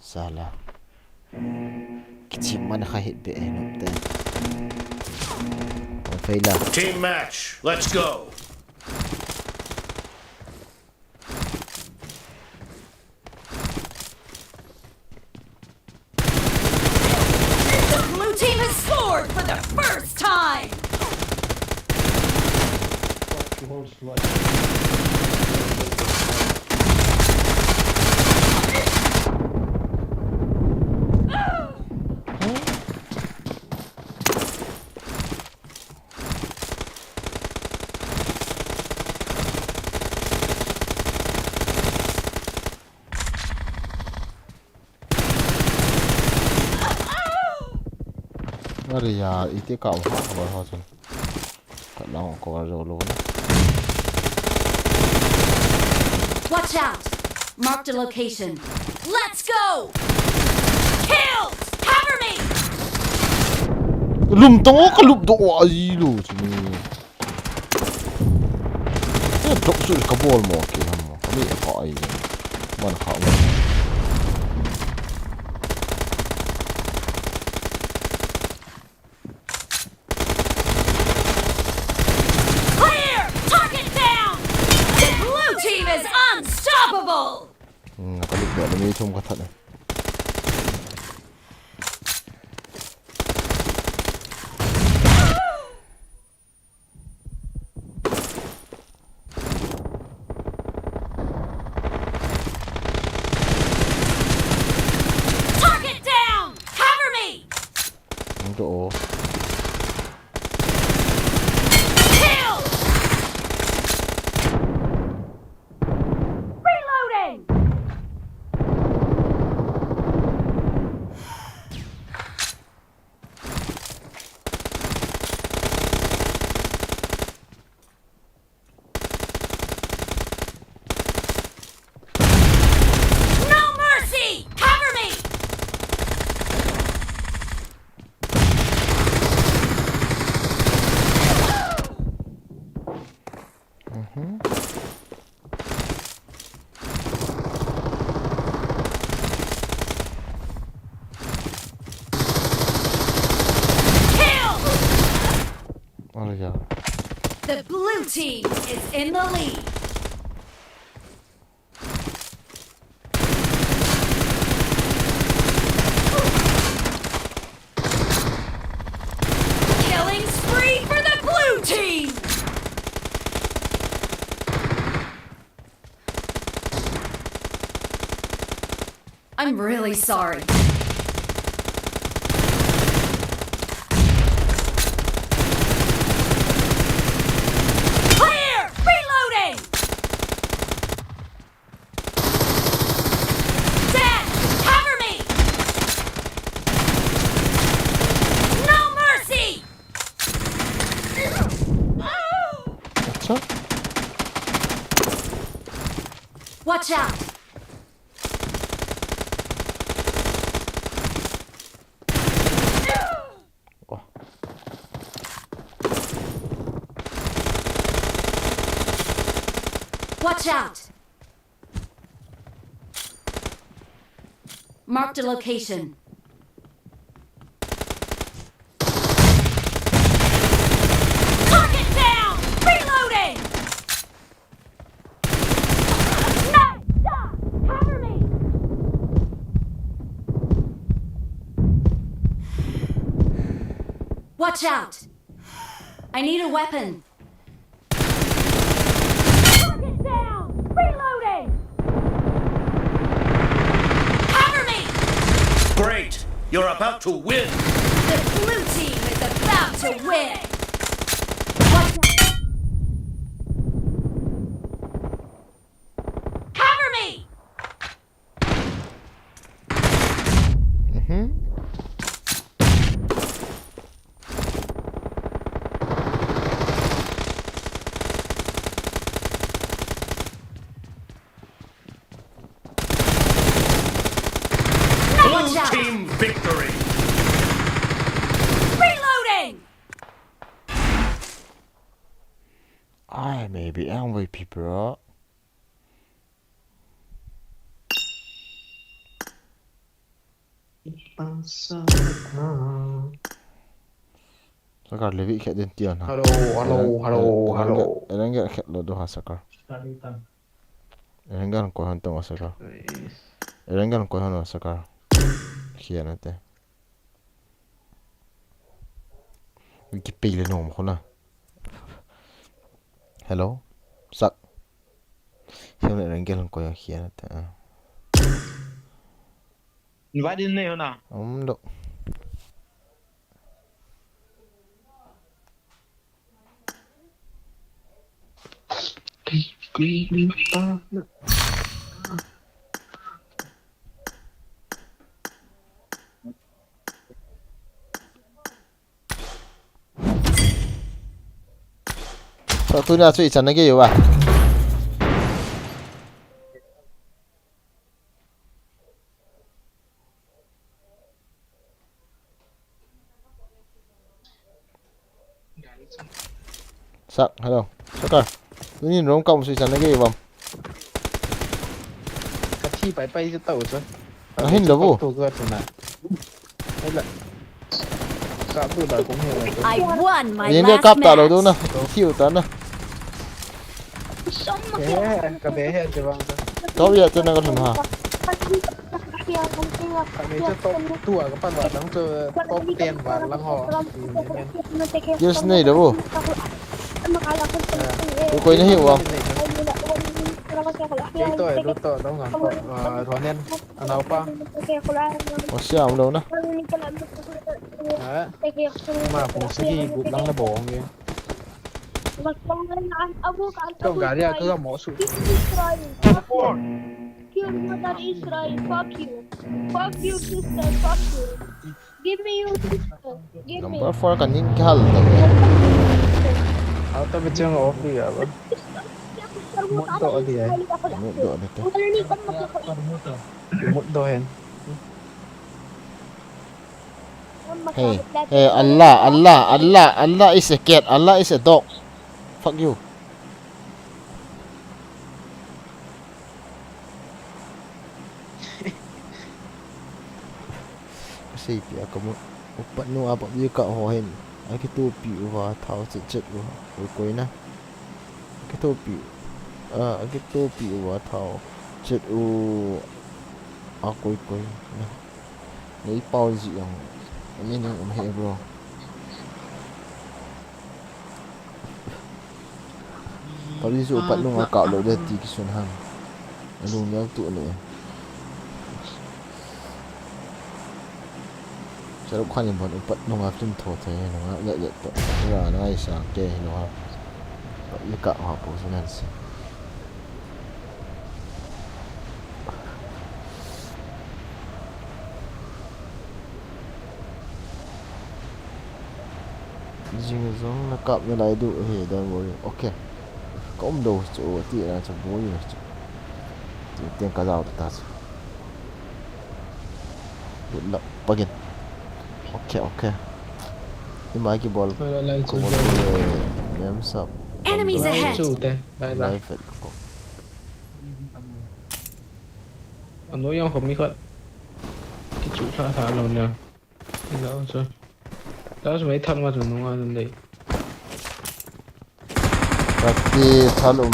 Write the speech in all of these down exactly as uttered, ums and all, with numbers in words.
Sala. Kichim man kha hit be he nop te. Ong fei la. Team match. Let's go. The blue team has scored for the first time. Are ya, iti ka ha ka ha chun. Ka lang ko ga jo lo na. Watch out! Marked a location. Let's go! Kill! Cover me! Lum tong ka lup do wa ji lo chun. Eh, drop su ka bol mo ke ham mo. Ka mi ka ai. Man kha mo. Clear! Target down! The blue team is unstoppable! Hmm, ka lup do mi thum ka that na. Target down! Cover me! Ang to, oh. Kill! Reloading! No mercy! Cover me! Mm-hmm. Kill! Aleya. The blue team is in the lead. Killing spree for the blue team! I'm really sorry. Clear! Reloading! Dead! Cover me! No mercy! Acha. Watch out! Oh. Watch out! Marked a location. Target down! Reloading! Nice shot! Cover me! Watch out! I need a weapon. Target down! Reloading! Cover me! Great! You're about to win! The blue team is about to win! Watch out! Cover me! Mm-hmm. Blue team victory. Reloading. I may be angry, people. Sakar, levi khet din tia na. Hello, hello, hello, hello. Erangel khet lou diu ham, Sakar. Erangel koi ham tong, Sakar. Erangel koi ham, Sakar. Khian ate. Kipe le nom khuna. Hello. Sak. Hiam le Erangel koi ham khian ate. Invite in nei hona. Um, do. Sa tuni a chu ichan nagei uva. Sak, hello. Sakar. Tuni room kam sui chan nagei uvam. Kathi pai pai chu tau chu. Ahin lou bu. Tu ka tu na. Ai la. Ka bu da kum he la. I won my last match. Yen dia kap ta lou diu na. Thiu ta na. Eh, ka be he che bang ta. Tau ya che na ka lhun ha. Ka be che top two a ka pan va lang chu top ten va lang ho. Yes, nei lou bu. Koi koi na hi uvam. Kei to, eh, lu to, dong ngam to, ah, Ronen, anaopa. Osiam lou na. Ha? Ma, kung sigi, gup lang na bong, eh. Tong gari a, ka mo su. Kill mother Israel, fuck you. Fuck you, sister, fuck you. Give me your sister. Give me. Number four ka ning kihal ta. Auto be chang off dia ba. Mut do dia. Mut do dia te. Mut do hen. Hey, hey, Allah, Allah, Allah, Allah is a cat, Allah is a dog. Fuck you. Ka seipi a ka mut. Upat nu a pap ka ho hin. A kitopi uva thao chet chet uva. Koi koi na. A kitopi. A, a kitopi uva thao chet u. A koi koi na. Nei pau ji ang. Ani nang um he bro. Pali chu upat nunga kap lou de ti kisun ham. Alung neo tu le. Shahrukh Khan in bon upat nunga film tho thei nunga le le to. Ra na isa ke hi nunga. Pali ka ha po su nan si. Jing jong na kap nalai diu ahi, don't worry. Okay. Ka um diu chu, ti na chu boi na chu. Ti teng ka jao ta chu. Good luck, pagin. Okay, okay. Ima kibol. Lai, lai, ka bol chu. Mem sap. Enemies ahead. Chu te, lai, lai. Lai fet ko. Ano yang kami khat. Kichu tha tha lo nia. Hello, sir. That's my third one, no one day. Kati thal um.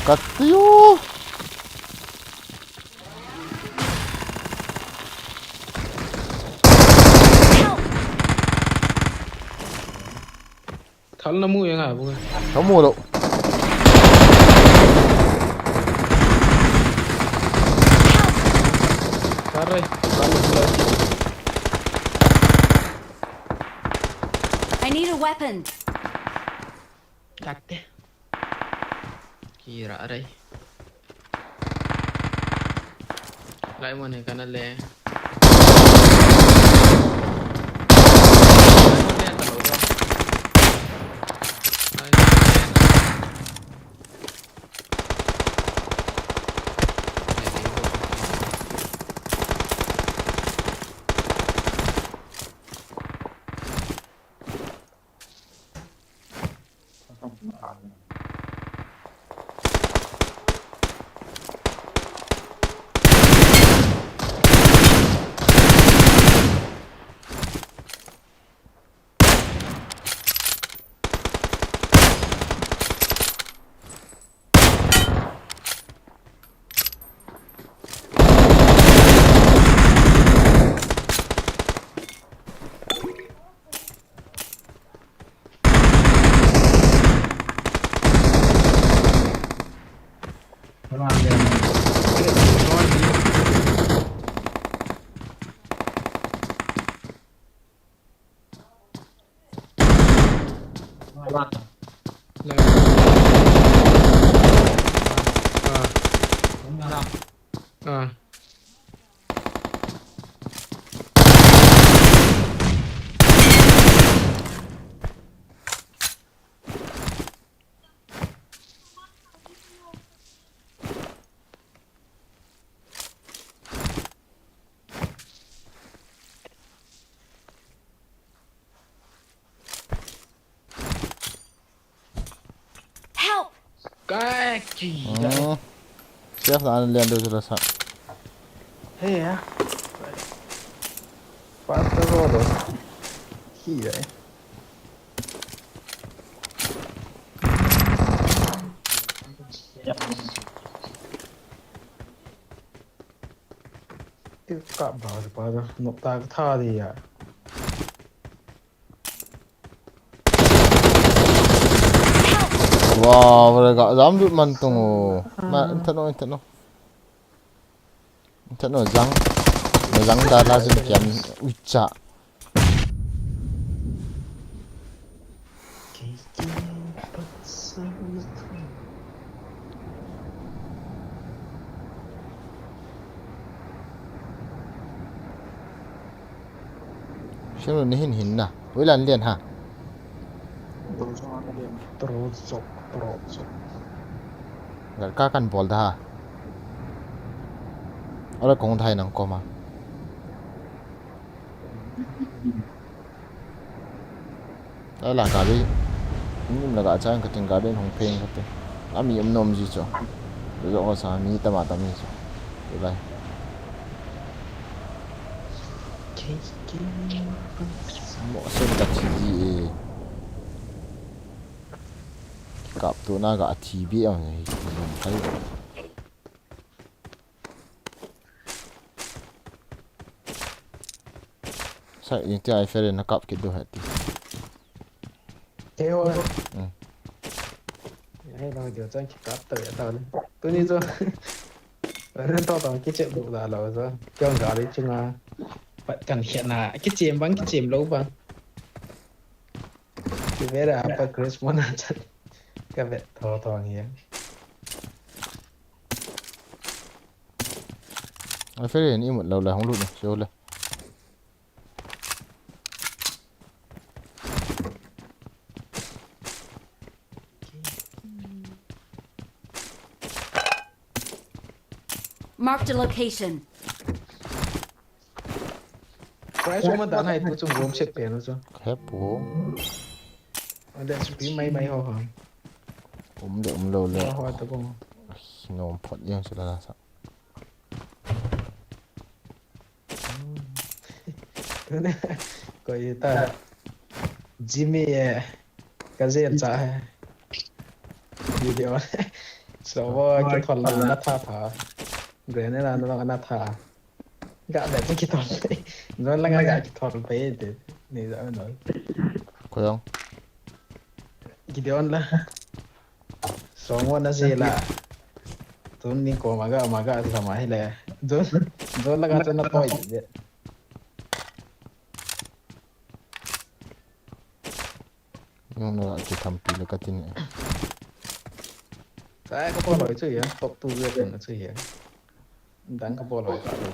Kati yo. Thal na mu yang ha bu. Kamu lo. Karai. I need a weapon. Katte. Kira rai. Lai mo ne kana le. Ai, ki. Hmm. Chef na an lian do jula sa. Hey, ya. Pata rodo. Ki, ya. Ka ba ba da no ta tha di ya. Wow, vale ga jam lut man tung o. Ma, intano, intano. Intano jang. Na jang da la jin kiam uicha. Sino ni hin hin na. Uilan lian ha. Tro sok, tro sok. Gal ka kan bol da ha. Ora kong thai nang koma. Ala ka bi. Nim la ka cha ka tin ka den hong peng ka te. Ami um nom ji cho. Lo jo sa mi ta ma ta mi cho. Lai. Mo sen ka thi ji e. Kap tu na ka thi bi ang ni. Kai. Sa, yung ti ai fere na kap kit do hati. Keo. Hmm. Ai, lo dio chan ki kap to ya ta le. Tu ni jo. Ren to to ki che du da lo jo. Kyo ga le chinga. Pat kan khia na. Ki chem bang, ki chem lo bang. Ki vera apa Chris mo na chan. Ka vet to to ni ya. Ai fere ni mut lo la hong lut ni. Sio le. Marked a location. Price uma dan hai tu chung room set pe no chu. Khe pu. Ande chu pi mai mai ho ho. Um de um lo le. Ho ho ta ko. Nom phot yang chu la sa. Koi ta. Jimmy e. Ka jel cha he. Video. So, wo, ki thol na, na tha tha. Grenade na, na, na tha. Ga le, ki thol. Zon la ga, ga ki thol pe de. Ni za no. Ko yong. Gideon la. Song wo na jel la. Tun ni ko ma ga, ma ga sa ma hi le. Zon, zon la ga zon na toi de. Yung na ki thampi le ka tin e. Sa ka bol hoi chu ya, top two le kan chu ya. Dang ka bol hoi ka lo.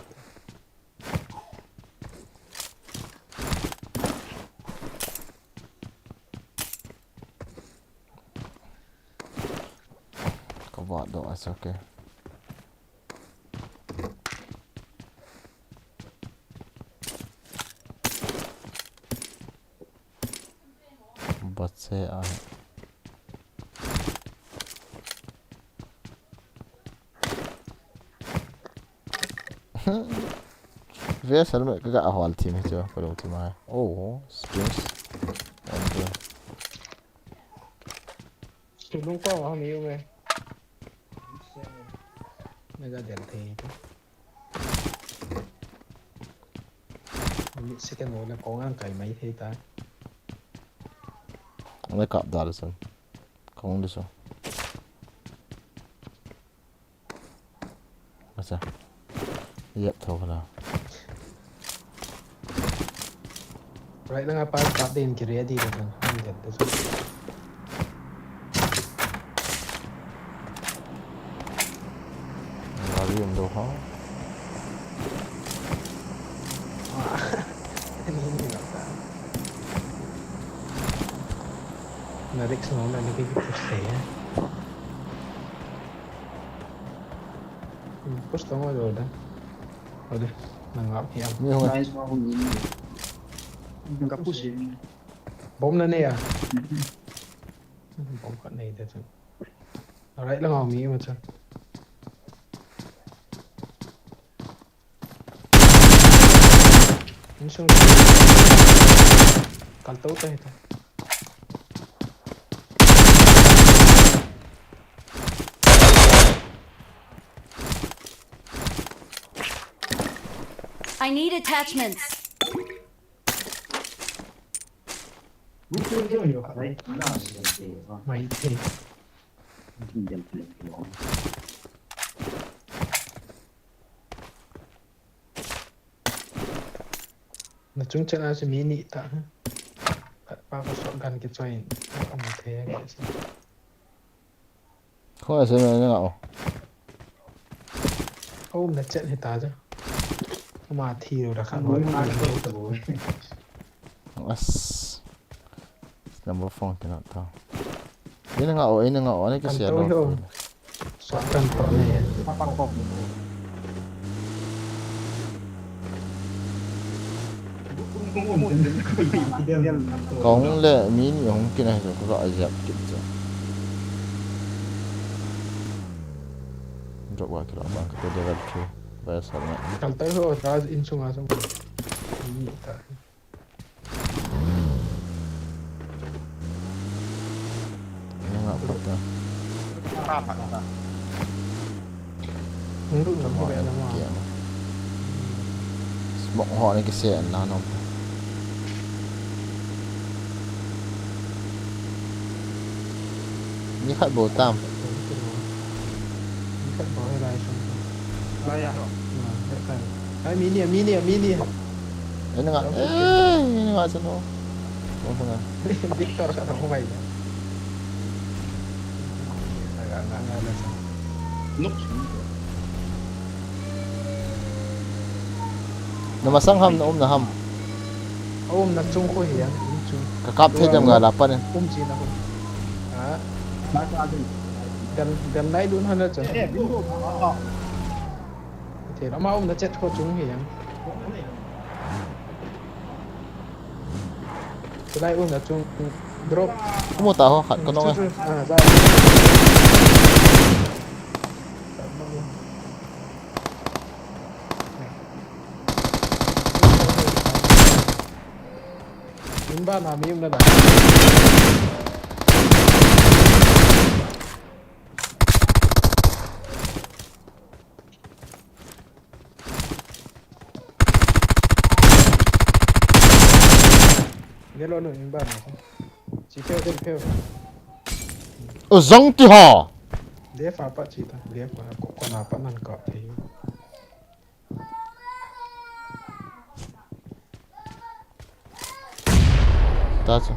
Ka va do a sa ke. Bat se a. Ve sal me ka ga hol thim hi chu, ka lung thim ai. Oh, strings. Tulung ko ha mi u me. Mega del thei. Ni second wall ko ngang kai mai thei ta. Ngai kap dal san. Kong de so. Acha. Yep, tho kala. Right, nang apa kap din ki ready da kan. Ang ganda sa. Ngari yung do ha. Na risk no na lagi ki push hai. Push to mo da. Ode, nang ap hiam. Ni ho. Nice, ma hung ni. Nang ka push ni. Bomb na nei a. Bomb ka nei de tu. Right lang mi ma chan. Insung. Kal to ta hita. I need attachments. Mai thei. Na chung chana chu mi ni ta. Khat pa ko shotgun kichoi in. Ang thei. Kho ase me nga o. Aum na chet hita ja. Ama thi lo da khan. As. Number four kina ta. Ina nga o, ina nga o, ani kisia lo. Shotgun to ne. Kong le mi ni hong kina hi ko ka ajak kit cha. Drop wa kila bang ka to level three. Ba sa na. Kal tai ho ta in sunga sung. Ni ta. Nga pata. Smoke ho ni kise na nom. Ni khat bol tam. Ni khat bol lai sung. Lai ya. Ai mi ni, mi ni, mi ni. Ini nga, eh, ini nga seno. Victor ka tong bai. Nuk. Na masang ham, na um na ham. Um na chung ko hiya, um chung. Ka kap the jam ga la pa ne. Um chi na ko. Ah. Dan, dan lai dun han na chung. Eh, bingo. Thei lama um na chet ko chung hiya. Tulai um na chung drop. Kumu ta ho khat ko nong. Ah, za. Inba na mi um na da. Gelo no inba na. Chipeo, chipeo. O zong ti ho. Left apa chita, left apa ko ko na pa nan ko thei. That's a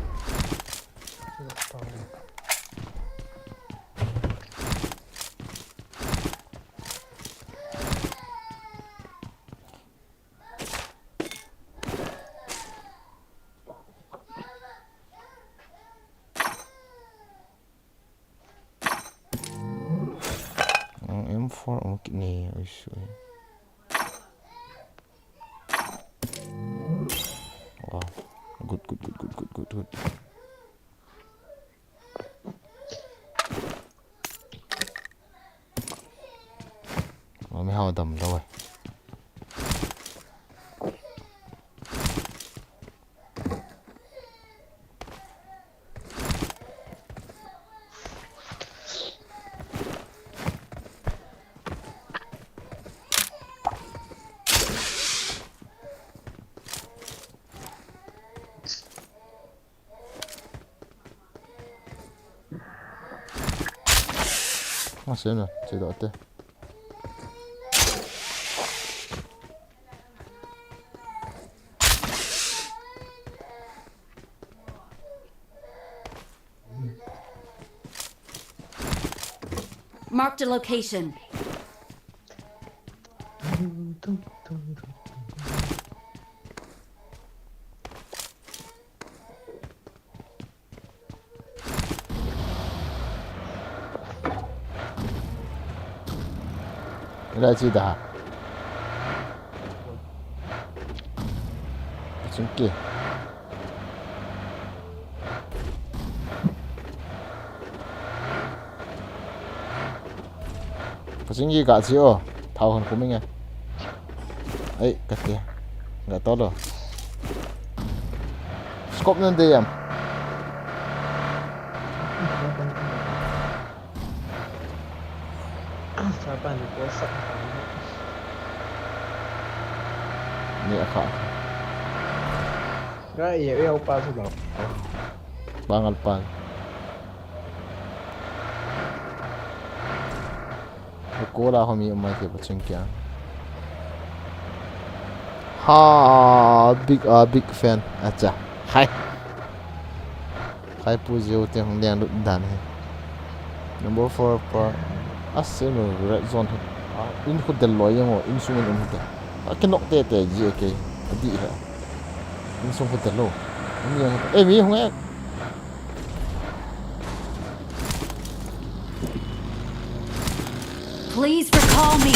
M four okay ni, oi sui. Wow. Good, good, good. Mami hao dam lou eh. Masih ada, tidak ada. Marked a location. Ila chi da. Sungki. Jing gi ga ji o. Thao hon khum inge. Ai, ka te. Ga to lo. Scope nan de yam. Sa pa ni ko sa. Ni a kha. Ga ye ye pa su lo. Bangal pan. Ko la ho mi mai ke paching kya. Ha, big, a big fan. Acha. Hai. Hai pu jeu te hung liang lut dan he. Number four pa. Ase no red zone he. A, in khu del lo yang o, in sung in khu del. A ke nok te te ji ke. A di he. In sung khu del lo. In yang. Eh, mi hung e. Please recall me.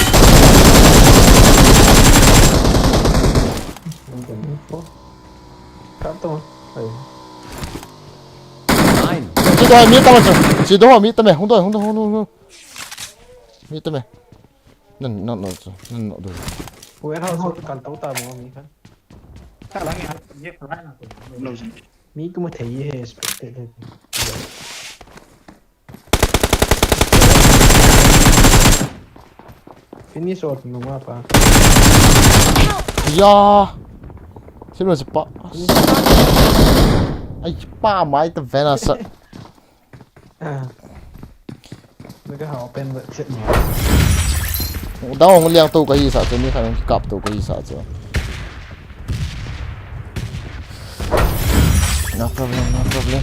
Nine. Chi do mi ta ma chu. Chi do mi ta me. Hung do, hung do, hung do, hung do. Mi ta me. Nan, nan, nan, nan, nan do. Warehouse kan tau ta mo mi kha. Ka lang ya, ye ka lang na ko. Mi kuma thei he expected he. Finish off nunga pa. Ya. Sino si pa. Ai pa mai ta vena sa. Naga ha open ba chet ni. Dang hung liang to ka hi sa chu, mi khan hung kap to ka hi sa chu. No problem, no problem.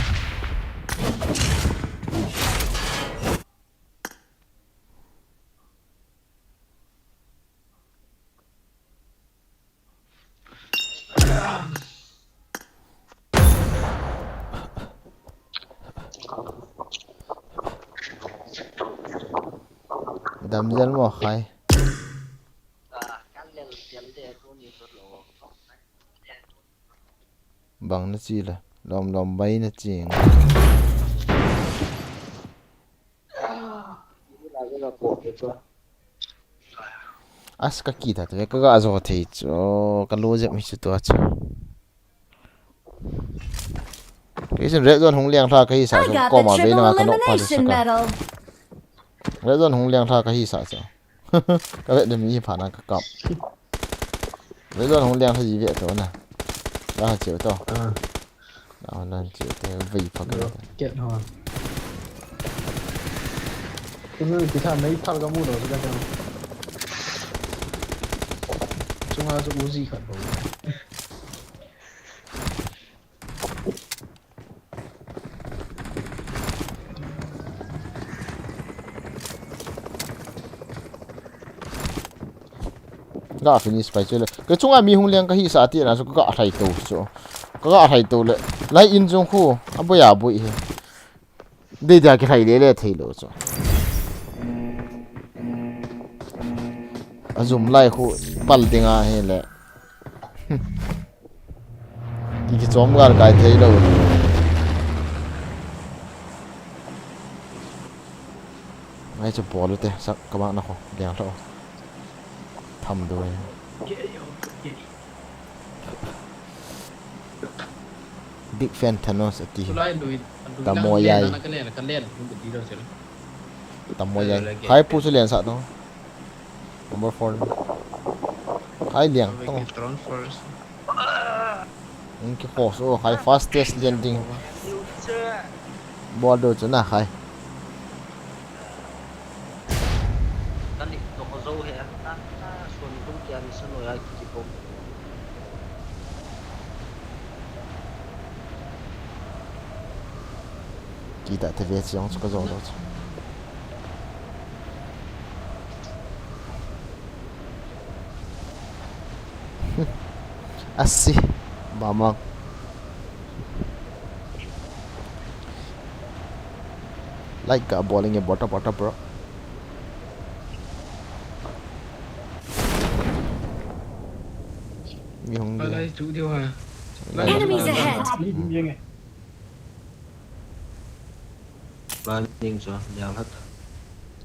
Dam jal mo khai. Bang na chi la, lom lom bai na chi. As ka ki ta te ka ga zo thei chu, ka lo jep hi chu tua chu. Kei sin red zone hung liang thla ka hi sa chu, koma ve na ka nok pa chu sa ka. Red zone hung liang thla ka hi sa chu. Ka vet dem hi pha na ka kap. Red zone hung liang thla ji ve to na. La ha cheu to. La ha nan cheu te vei pha ka. Ket ho. Kunu ki tha mei phal ka mu lo ka ta. Chunga chu Uzi khat bo. Ga finish pai chu le. Ka chunga mi hung liang ka hi sa ti na chu ka ga thai to chu. Ka ga thai to le. Lai in jong khu. A boi a boi he. Dei dia ki thai le le thei lo chu. A zum lai khu pal ding a he le. Ki, ki chom gal kai thei lo. Ngai chu bol te, sak ka bang na kho, liang tho. Tham do. Big fan Thanos ati. Tamo yai. Tamo yai. Khai pu chu lian sa to. Number four. Khai liang to. Tron first. Ang ki khos o, khai fastest landing. Bol do chu na khai. Kani to ko zo he. Na, na, so ni kum kia ni sa no ya ki ki ko. Kita te ve chiang chu ka zo lo chu. Asi. Bamang. Like ka bowling e bota bota bro. Mi hung de. Enemies ahead. Planning cho, liang hat.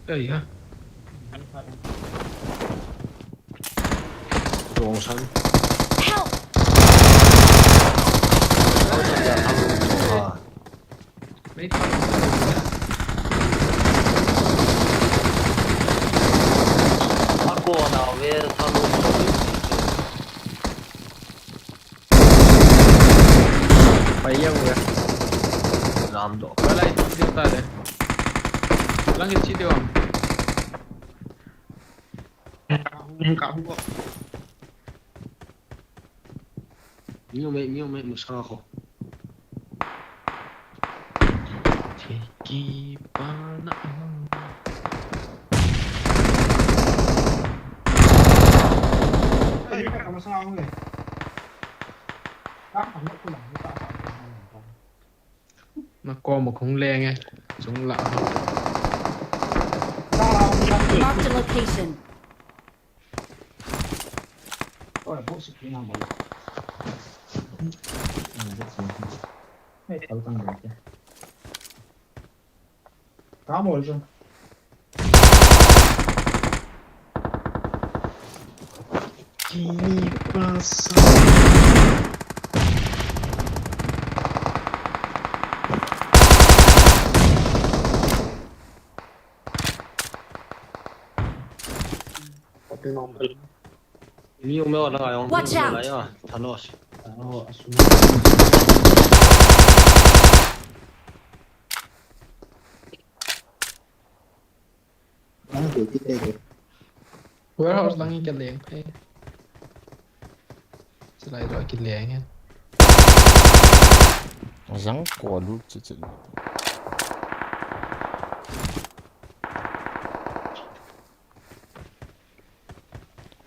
Ai ha. Jong san. Help! Mei tha. Ako na ve tha. Pai yang ve. Lam do. Wala iti ta de. Lang iti de wam. Hung ka hung ko. Miu me miu me musa ko. Ki pa na. Ai ka musa ko le. Ka ka ko la ka. Na ko mo khong leng e. Chung la. Marked a location. Watch out! Warehouse lang hi ka leng phei. Chulai doh ki leng e. Jang ko lu chi chi.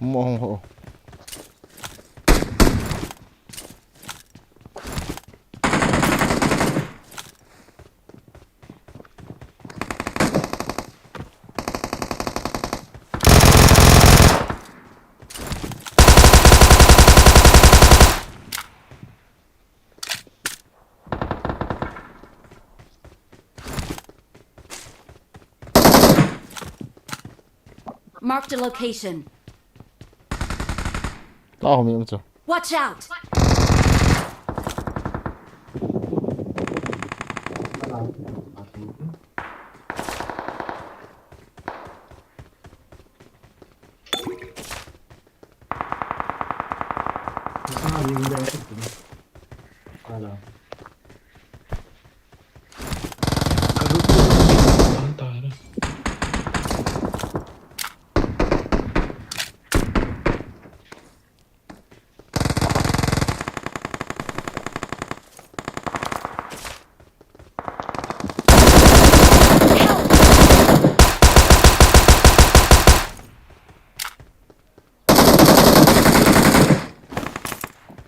Mo hong ho. Marked a location. Tao mi um chu. Watch out!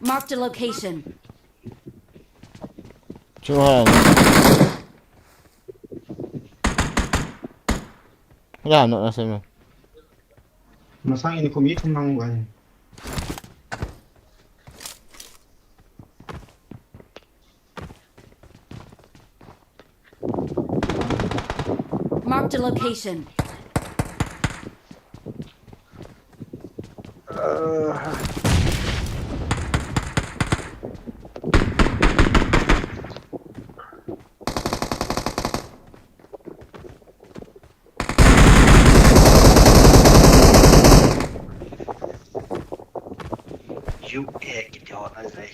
Marked a location. Chu ha. Ya no na se me. Masang ini ko mi thum nang bai. Marked a location. U A kiti ho na jai.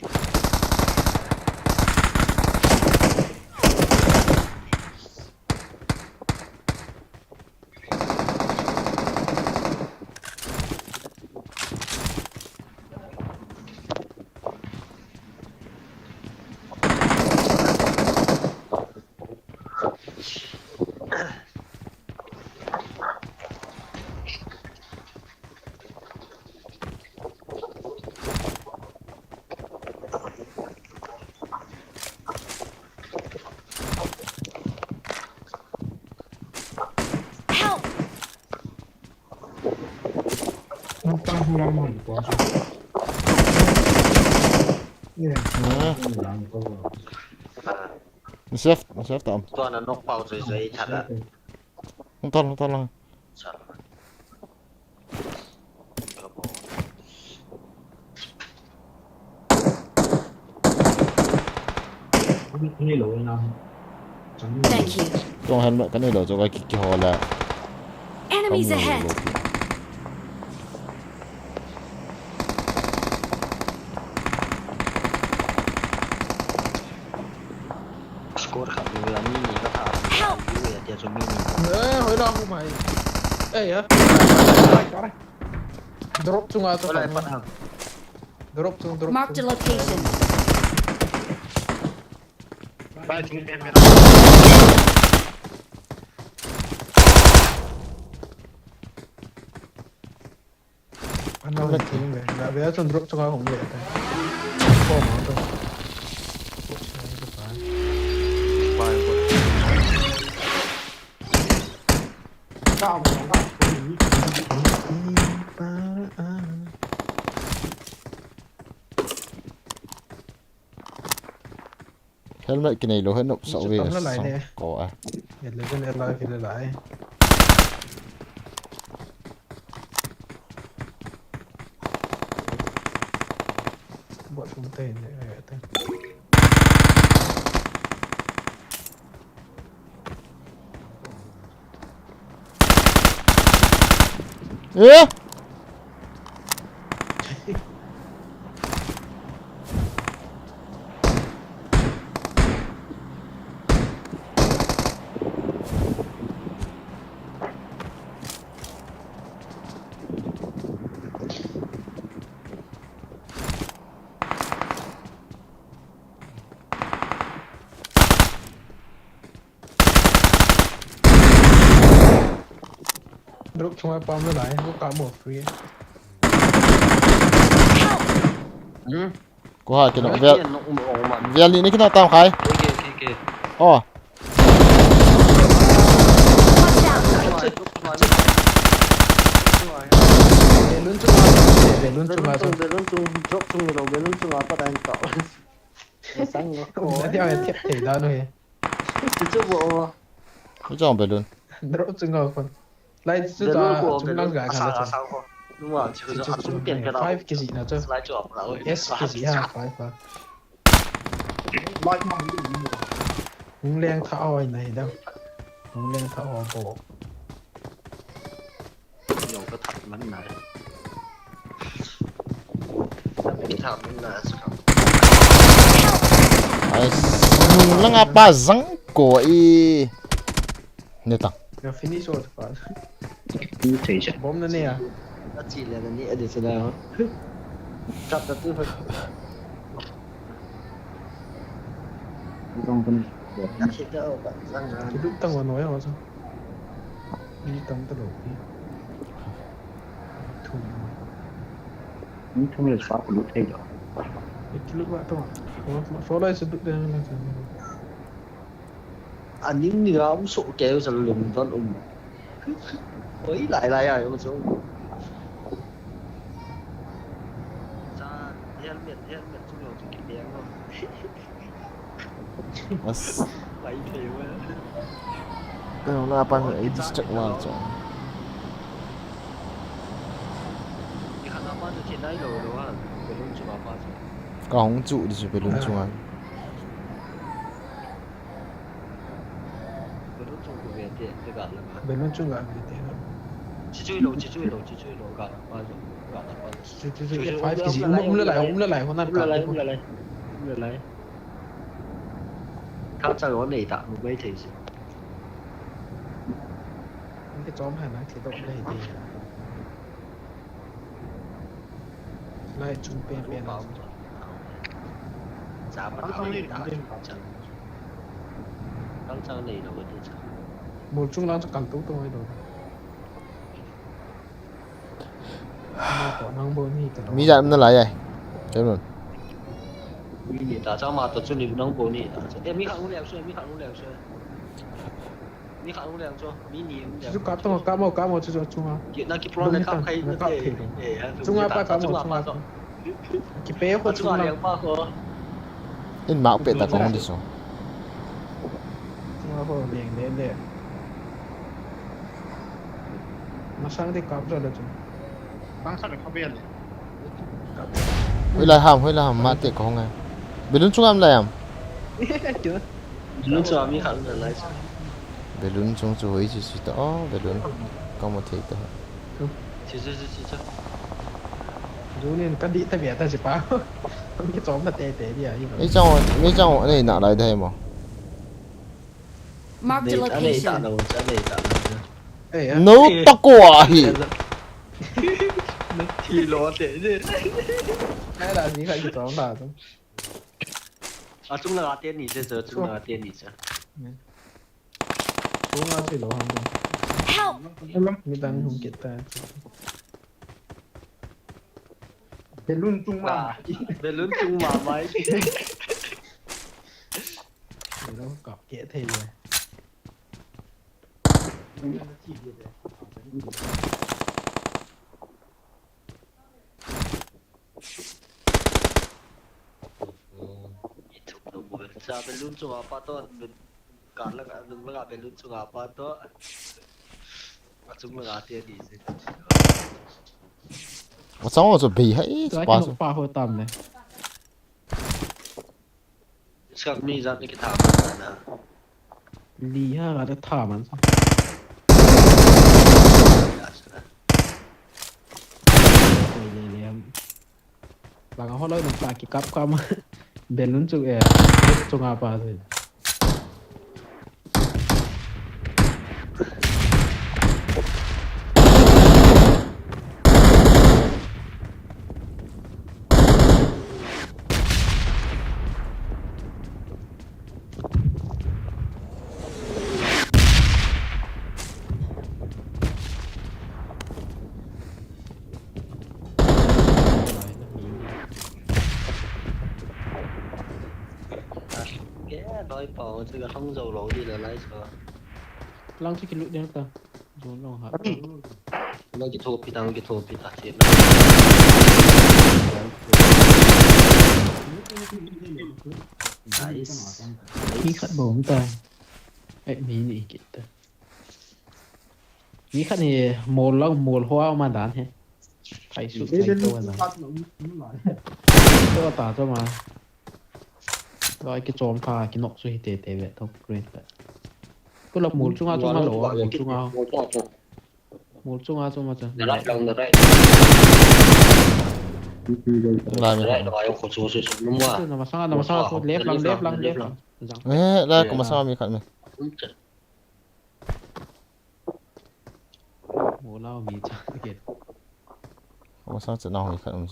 Help! Safe, safe tam. Tua na nok pau jai jai thada. Hung tol, hung tol lang. Chal. Thank you. Tung helmet kanei lou chu ka ki, kihol a. Enemies ahead. Score khat ni ve, ani ni ka tha. Help! Ni ve, tia chu mi ni. Eh, hoi la hu mai. Eh, ya. Drop chunga chu. Hoi la pat ha. Drop chung, drop chung. Marked a location. Bai chung pen pen. Ano ni ting ve. Na ve chun drop chunga hung ve ta. Ko ma to. Bai ko. Helmet kinei lou hi nop sa ve sang ko a. Eleven alive le lai. Bot sum te ne te. Eh? Drop chunga pam le lai, ko ka mo free. Hmm? Ko ha kino, vel, vel ni ni kino tam khai. Ke, ke, ke, ke. Oh. Watch out! Balloon chunga, balloon chunga. Balloon chung, balloon chung, drop chung lo, balloon chunga pa dang to. Sang lo. Na dia thep thei da no he. Chu chu bo. Chu chang balloon. Drop chung lo kon. Lai chu ta chung lang ga ga la chu. Numa chu chu chung pen pen. Five K G na chu. Lai chu ap la oi. S K G ha five ha. Lai ma. Hung leng tha oi nai da. Hung leng tha oi bo. Yo ka that man na. Ka that man na sa ka. Ai, langa pa jang ko i. Ne tang. Ka finish out pa. Ni thei cha. Bomb na ne ya. Ka chi le na ni a de cha da. Trap da tu. Ka chi da o ka jang na. Ki du tang wa no ya wa cha. Ni tam ta lo pi. Thum. Ni thum le sa ko lut thei lo. Ki lut wa to. Ko ma so lai se du de na. Aning ni ga um so ke sa lum don um. Oi lai lai ai um so. Sa helmet helmet chu lo chu ki pe mo. As. Kang na pan ei distract val chu. Ka hung chu di chu balloon chunga. Balloon chunga ve te. Chi chui lo, chi chui lo, chi chui lo, ka pa chu. Ka pa chu. Chu chu chu five K G. Um le lai, um le lai, hon an ka. Um le lai, um le lai. Um le lai. Khang chang lo nei ta, mu mai thei si. Ni ka chom ha na thi dok nei ti. Lai chung pen pen. Cha pa ta nei ta. Khang chang nei lo ti cha. Mol chung lang chu kan tu tu mai lo. Mi jat um nalai ai. Chalo. Mi ni ta cha ma to chu ni nang bo ni ta. Eh, mi khat um le chu, mi khat um le chu. Mi khat um le chu, mi ni um le. Chu ka to ka mo, ka mo chu chu chunga. Ki na ki pro le ka khai na te. Eh, chunga pa ka mo, chunga pa. Kipe ko chunga. Chunga pa ko. In ma pe ta ko di so. Chunga ko leng le le. Masang de kap ja le chu. Bang sa le kap ya le. Hoi lai ham, hoi lai ham, ma te ko ngai. Balloon chunga am lai am. Balloon chu ami khat na lai chu. Balloon chung chu hoi chu chu ta, oh, balloon. Ka mu thei ta. Chu, chu, chu, chu, chu. Junin ka di ta bia ta si pa. Ang ki chom na te te dia hi. Ei chang, ei chang, nei na lai dai mo. Mark the location. Nei ta lo, cha nei ta lo. Ei, no, ei. Ta ko a hi. Na thi lo te ni. Ai la ni ka ki chom na. Achung langa te ni se, achung langa te ni se. Help! Midang hung kit ta. Balloon chung ma. Ah, balloon chung ma mai. Balloon kap ke thei le. Sa balloon chunga pa to, kan la, lung la balloon chunga pa to. Achung la te di se. Achang chu bei hai, pa chu. Pa ho tam ne. Sak mi jat ni ki tha man na. Li ha ga ta tha man sa. Koi le le am. Langa ho loi nung ta ki kap kap ma. Balloon chu, eh, chunga pa chu. Ke, noi pa, chu ka hong zo lo di la lai so. Lang chu ki lut ding ta. Zone long ha. Lang ki thopi ta, ki thopi ta, che. Nice. Mi khat bom ta. Ai, mi ni kit ta. Mi khat ni mol lang, mol hoa ma dan he. Thai su, thai to na. To ta to ma. Loi ki chom tha, ki nok su hi te te ve to green ta. Tu la mol chunga chunga lo, mol chunga. Mol chunga chunga cha. The right long, the right. Lai mi. Right long, ayo ko chu chu chu. Numa. Na masanga, na masanga, left lang, left lang, left lang. Eh, lai ko masanga mi khat me. Mo lao mi cha ke. Ko masanga cha na hoi khat um.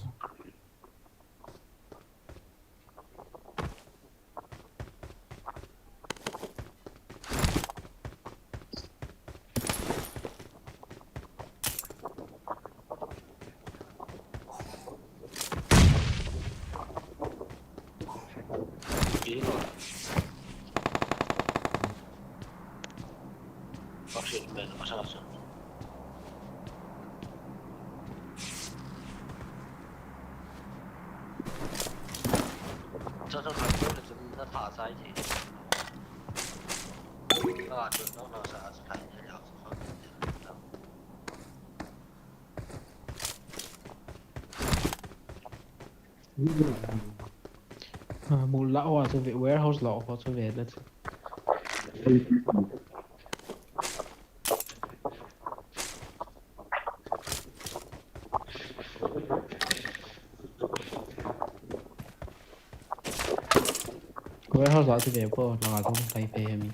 Ah, mol la ho chu ve, warehouse la ho chu ve la chu. Warehouse la chu ve po, la chu kai pe mi.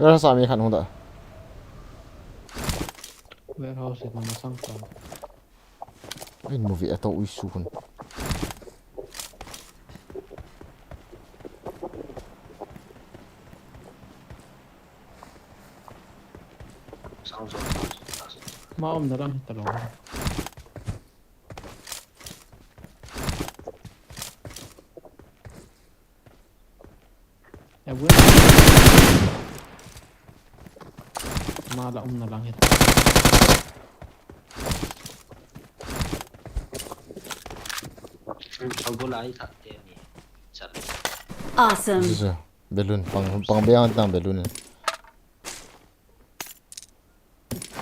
Warehouse a mi khat hung da. Warehouse in masang ta. Ai, movie ato ui su hun. Ma um na lang ta lo. Ma la um na lang het. Chau go lai that te ni. Chat. Awesome. Balloon, pang, pang biang tang balloon.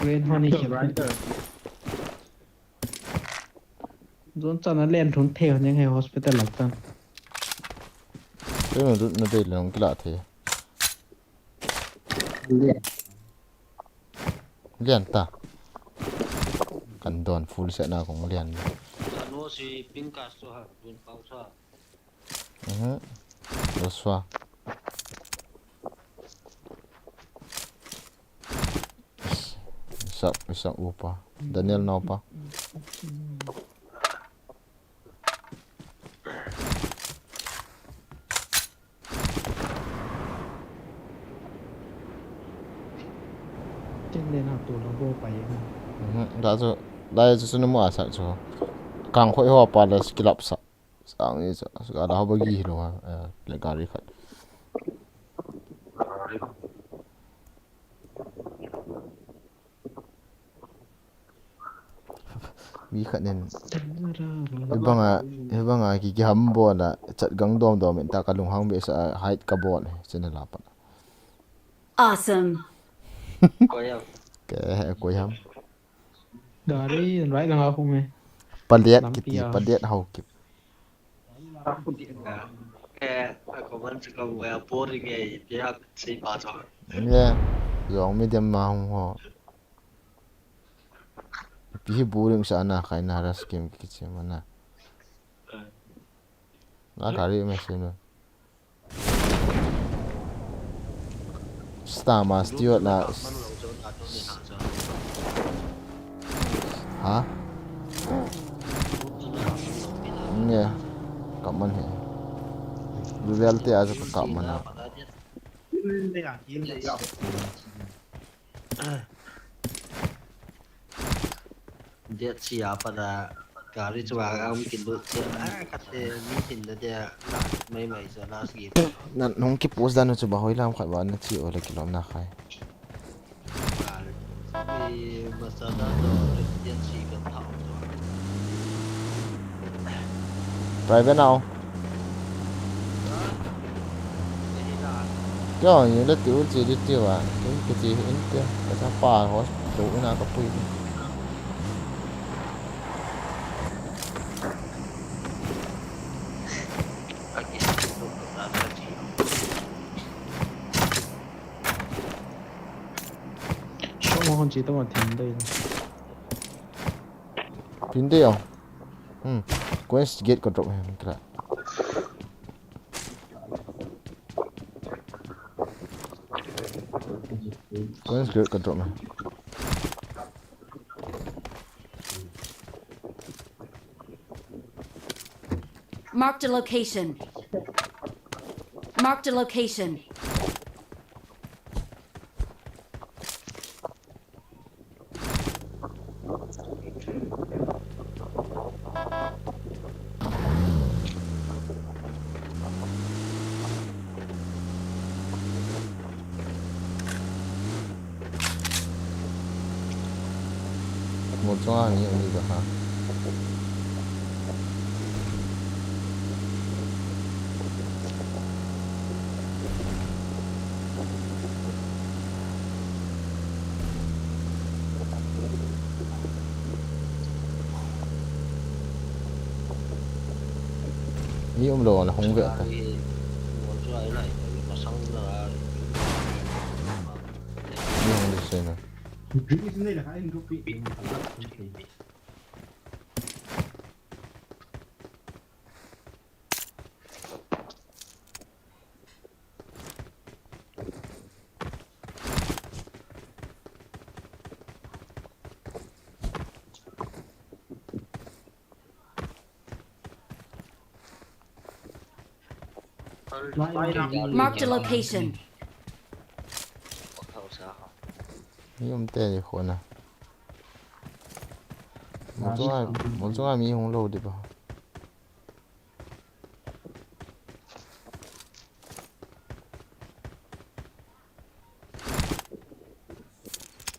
Green honey. Zon chan a len thun thei hon yang he hospital lam chan. Tui na dut na dei lung kila thei. Lian ta. Kan don full set na kong lian. Kano si pink cast to ha, dun pau sa. Mhm. Joshua. Isak, Isak upa. Daniel naupa. Tin le na tu lo bo pa ye. Mhm. Da chu, da chu sunu mo asak chu. Kang khoi ho pa le skill up sa. Sang ni sa, sa da ho ba gi lo ha. Eh, le gari khat. Mi khat nen. Hibanga, hibanga ki, ki ham bol a, chat gang dom dom in ta ka lunghang be sa, hide ka bol, channel a pat. Awesome. Koi ham. Ke, koi ham. Gari, right lang a hung e. Paliat lampi kiti, a. Paliat hau kip. Eh, a comment chu ka mu a boring e, tia sei pa chu. Yeah, zong mi dem ma hung ho. Pi hi boring sa na khai na ras kim kichi mana. Na kari me sinu. Star ma Stewart na. Ha? Nge. Kaman he. Real te aja ka kaman na. Date sia pada gari chu a um kin lut chu a khat te mi tin da dia mai mai chu last game. Na nung ki post dan chu ba hoi lam khat ba na chi o le kilom na khai. Gari. Masala to date si kan thau to. Private now. Kyo, yung le tiu chi di tiu a. Yung kichi in tiu. Kasa pa ho tu ina ka pui. Show mo hon chi to ma thin dei. Thin dei o. Hmm. Quest gate ko drop hem kra. Quest gate ko drop na. Marked a location. Marked a location. Mo chunga mi ani ba ha. Mi um lou le hung ve ta. Mi hung di se na. Marked a location. Mi um te ni khona. Mo chunga, mo chunga mi hung lou di ba.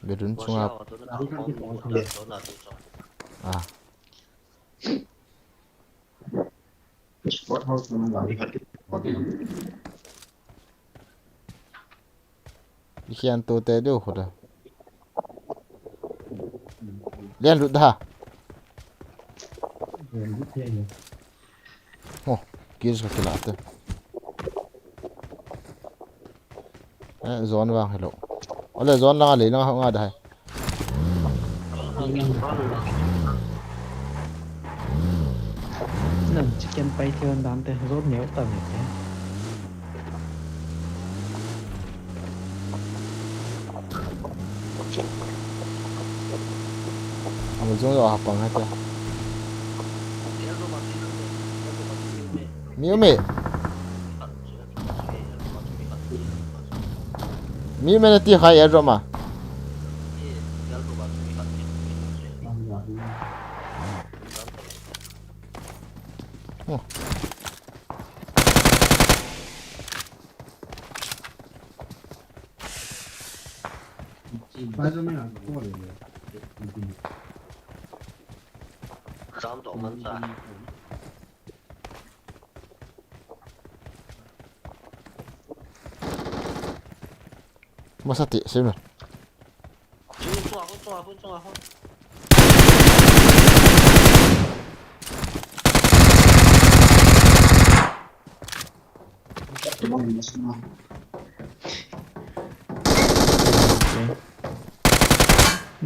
Bedroom chunga. Ah. Ikhian to te deu khuda. Len lut da. Oh, kills ka kila te. Eh, zone vang hello. Ole zone langa lei langa nga da hai. Nang chicken pai thei dan te, zone neo ta me te. Mo jong yo hapang hate. Mi umi. Mi umi na ti khai airdrop ma. Oh. Masa ti sim.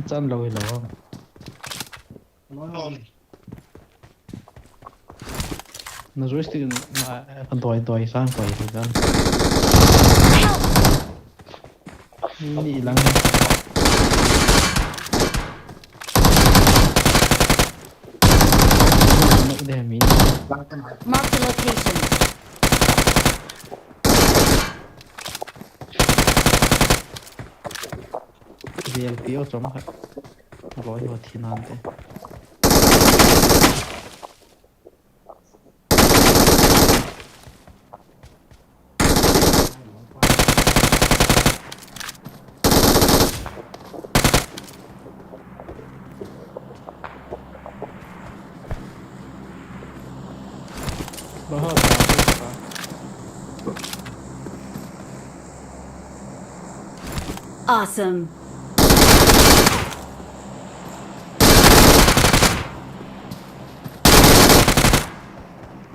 Chan lou hi lou. Na joystick na, eh, ka doi, doi, sang doi, doi, sang. Ni lang. Nak deh, min. Mark the location. V L P o chom kha. Loi ho thi nan te. Awesome.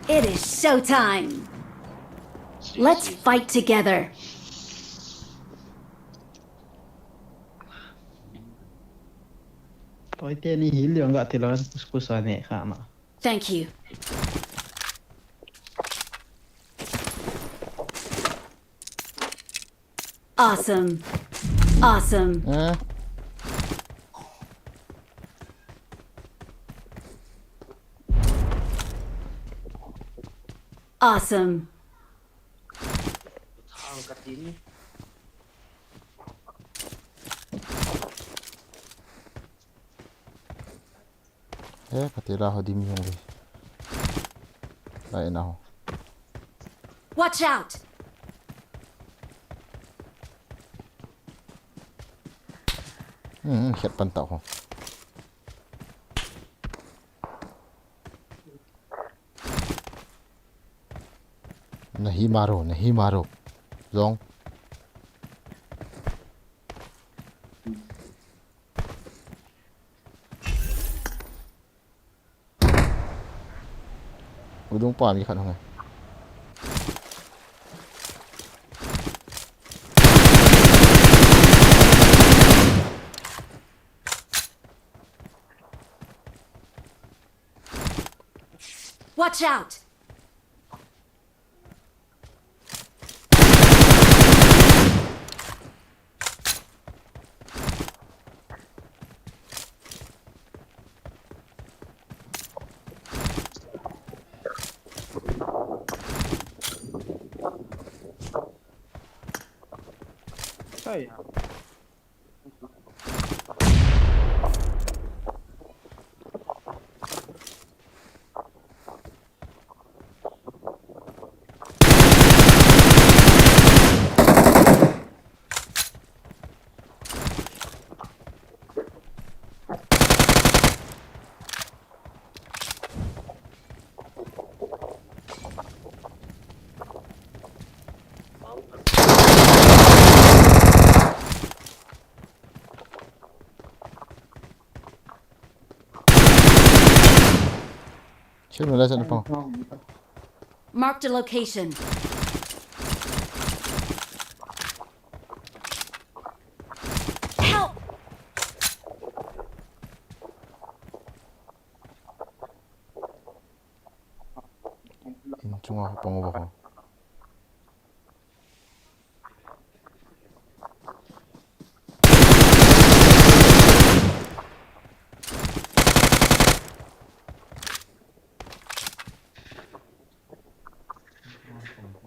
It is showtime. Let's fight together. Toi te ni hil yong ga tilon kus kus ane kha ma. Thank you. Awesome. Awesome. Eh. Awesome. Eh, kati la ho dim hung ve. Lai na ho. Watch out! Hmm, hmm, khet pan ta ho. Nahi maro, nahi maro. Zong. Udung pa mi khat hong. Watch out! Hey. Kei mo la sa na pa. Marked a location. Help! In chunga pang uva ko.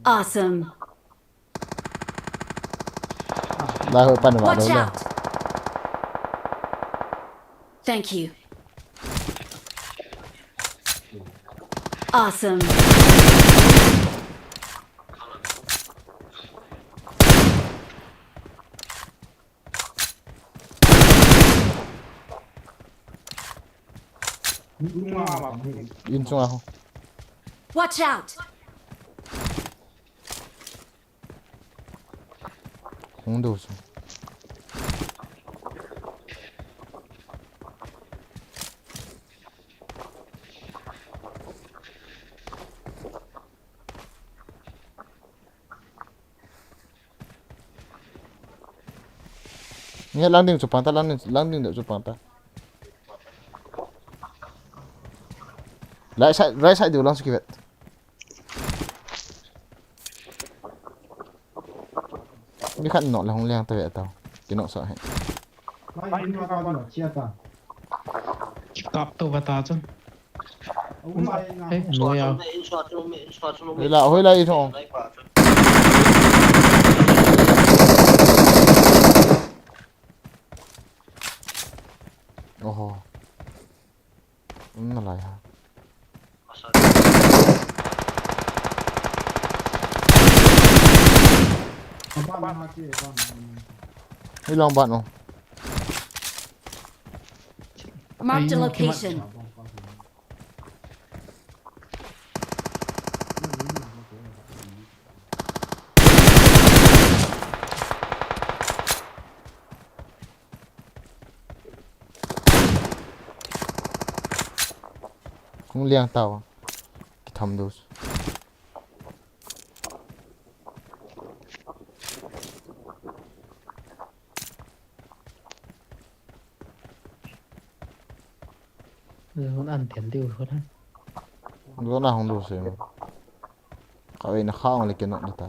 Awesome. Dah pan ba. Watch out. Thank you. Awesome. In chunga ho. Watch out. Hung do chu. Nge lang ding chu pang ta, lang ding, lang ding deuh chu pang ta. Right side, right side deuh lang chu kivet. Mi khat nok le hung leng ta ve ta. Kinok sa he. Kap to kata chu. Hei, noi a. Hoi la, hoi la, i thong. Oho. Um, na lai ha. Hoi lang ban o. Marked a location. Hung liang tau. Kitham dus. Zona an thiam diu kho na. Zona hung du se. Ka ve na kha le ke nok de ta.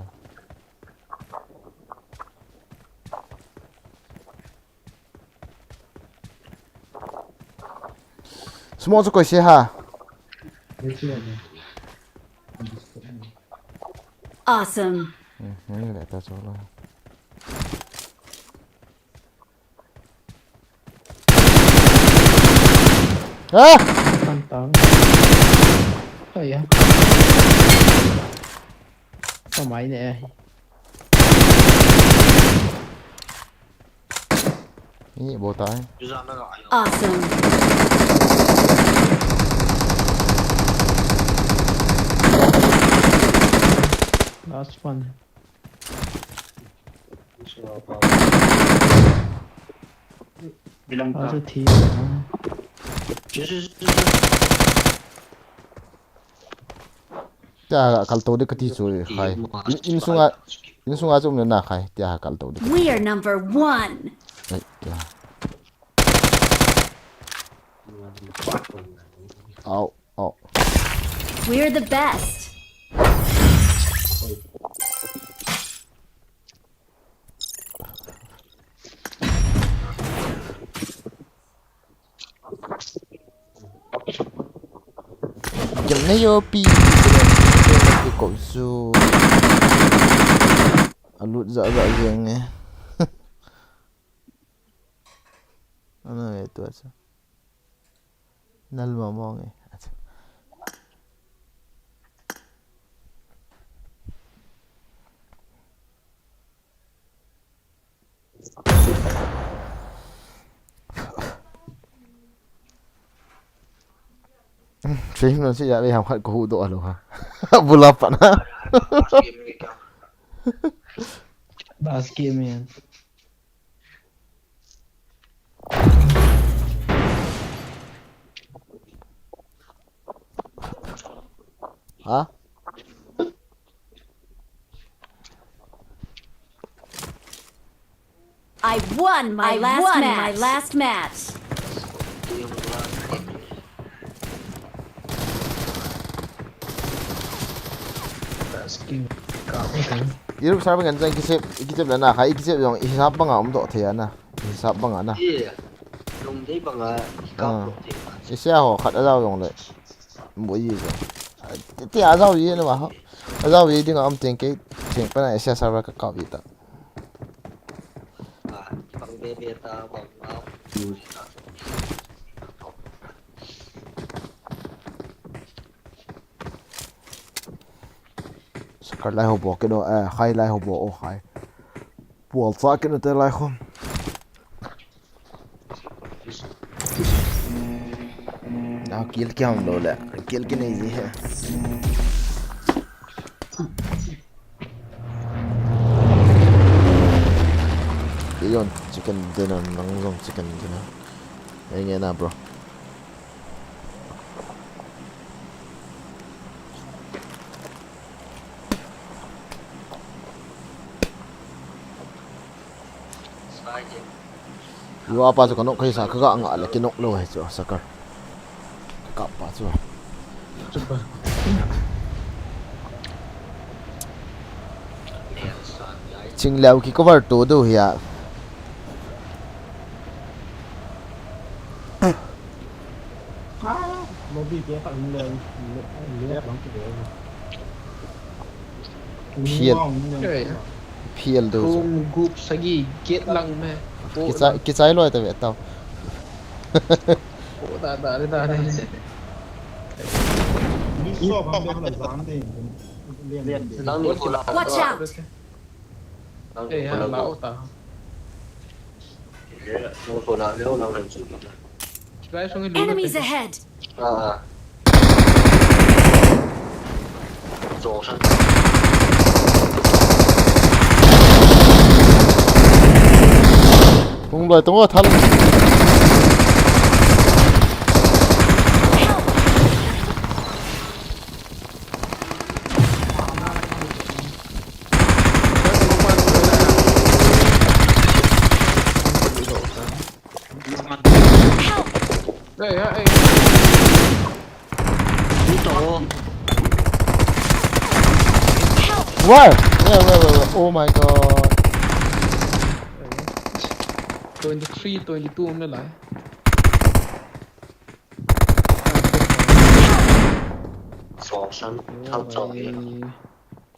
Smoke chu koi se ha. Awesome. Hmm, ni le ta chu lo. Ah! Tan tan. Oi ya. Sao mai ne. Ni bo tai. Awesome. Last one. Bilang ta. Acha thi. Yes, yes, yes, yes. Tia kal to de kati chu khai. In, in sunga, in sunga chu um le na khai. Tia kal to de. We are number one. Ai, tia. Au, au. We're the best. Gel ne yo pi. Ko su. Alut za za jeng e. Ana ve tu asa. Nal ma mong e. Sing no si ya le ham khat ko hu do alo ha. Bula pa na. Basket man. Ha? I won my I last won match. My last match. Europe server ngan jang kisep, kisep le na khai, kisep jong hisap banga um doh thei ana. Hisap banga na. Ye. Lungdei banga hisap doh thei. Isia ho khat ajao jong le. Mo yi jong. Ti, ti ajao yi na ma ho. Ajao yi dinga um teng kei, teng pa na Asia server ka kap yi ta. Sakar lai ho bo ke do, eh, khai lai ho bo, oh, khai. Pual cha ke na te lai khom. Na kill kiam lo le. Kill ke nei ji he. Iyon chicken dinner, nang jong chicken dinner. Ei nge na, bro. Yu apa chu ka nok khai sa ka ga nga le ki nok lo he chu sakar. Ka kap pa chu. Ching leo ki cover to do hia. Lobby ke pa le le le bang ki le. Phial. Phial do. Thum gup sagi get lang me. Kichai, kichai loi ta ve tau. Oh, da, da, da, da. Watch out! Hey, ha, lao ta. Enemies ahead! Tung loi tung a thal. Hey, hey, hey. Where? Where, where, where, where? Oh my God. Twenty-three, twenty-two um le lai.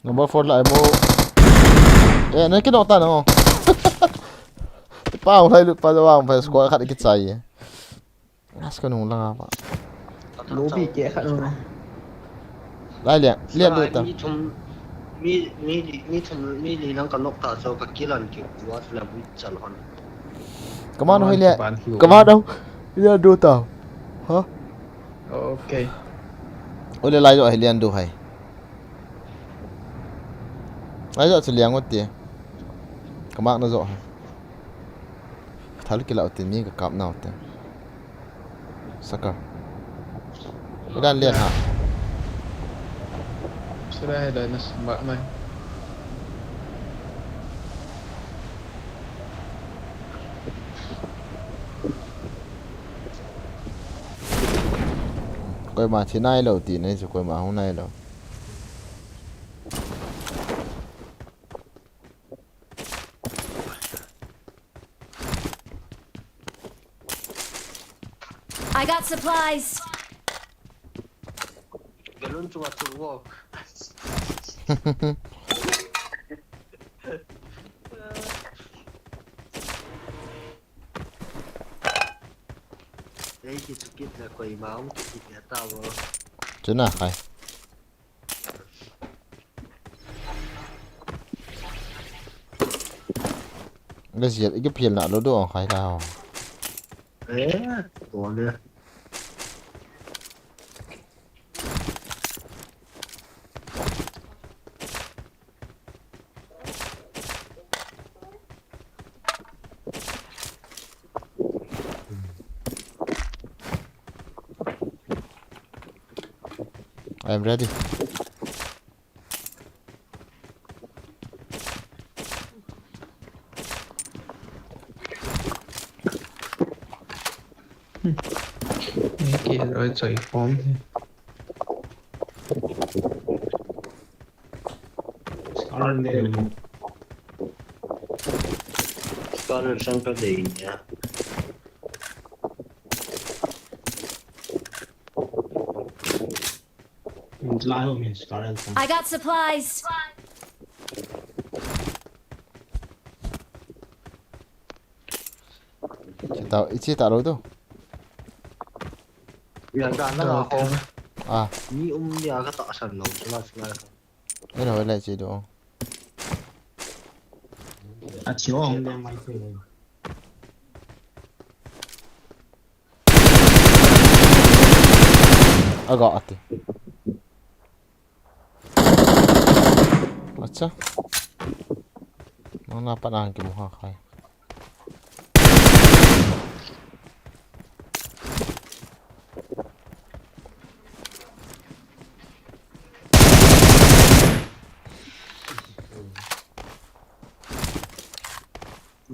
Number four lai mo. Eh, na kinok ta no. Pa lai lu pa wa pa squad khat kichai. As ka nung langa pa. Lobby ke khat no. Lai le, le do ta. Mi thum, mi, mi, mi thum, mi li lang ka nok ta so ka kilan ki wa la bu chal hon. Kaman hoi le. Kaman dau. Ile do ta. Ha? Okay. Ole lai do hai lian do hai. Lai do chu liang ot te. Kamak na zo hai. Thal kila ot te mi ka kap na ot te. Sakar. Idan lian ha. Sira hai dai na sembak nai. Koima thi nai lo ti nai chu koima hung nai lo. I got supplies. Balloon chu wa chu wo. Ei ki chu kit le koima hung kit le ta wo. Chu na khai. Ga ziat, i ga phial na lo do ang khai ta ho. Eh, to le. I am ready. Ni ke roi choi form he. Scar le. Scar le sang ka dei nia. Min lai ho min scar le sang. I got supplies. Ichi ta, ichi ta lo tu. Ya, da na ho. Ah. Ni um ni a ka ta san lo, sula sula. Ina wala chi do. A chi o. Aga ati. Acha. Nang na pa nang kimu ha khai.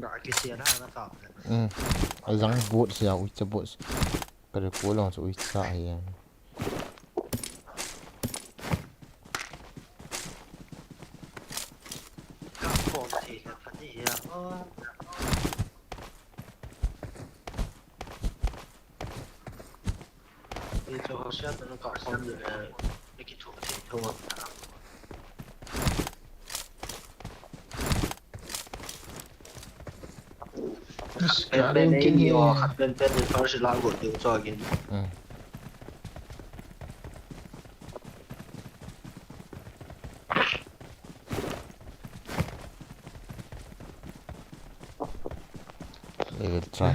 Ga kisia na na ka. Hmm. Ajang boat sia, uicha boat. Kare ko long chu uicha hi. Ka ko thei na pha ni ya. Ni chu ho sia ta na ka ko ni le. Ni ki thu thei tho. Khat pen pen nei ni o, khat pen pen ni first la go ding cho again. Hmm. They will try.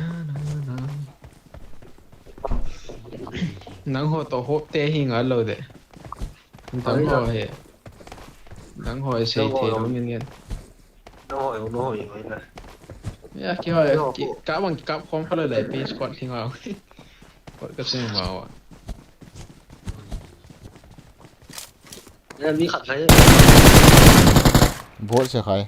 Nang ho to hope te hi ngal lo de. Nang ho he. Nang ho he sei te lo ngen ngen. Nang ho, nang ho, nang ho na. Ya, ki ho, ki, ka bang ki kap khom pha le le, pi squad thing ho. Kot ka sem ma wa. Ya, mi khat khai. Bot se khai.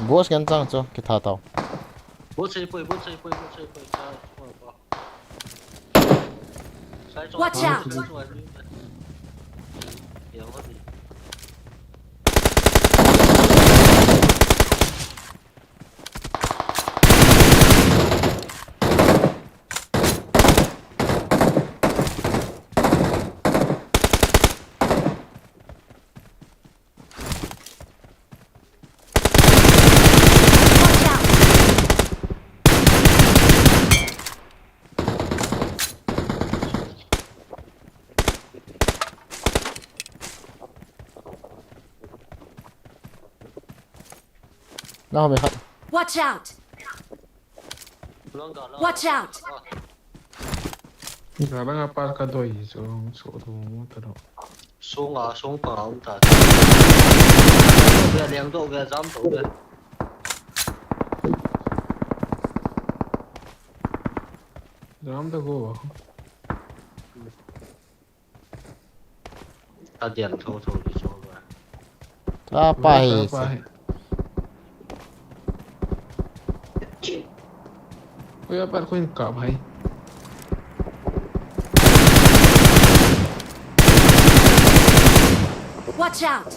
Bot kan chang cho, ki tha tao. Bot se poi, bot se poi, bot se poi. Watch out! Nahom e khat. Watch out! Watch out! Ga bang a pa ka doi so so tu mo ta lo. Sunga, sung pa um ta. Liang do ga, liang do ga, jam do ga. Jam do go. Ta dian tho tho di so ba. Ta pa hi. Ta pa hi. Oi, apa ko in ka bhai. Watch out!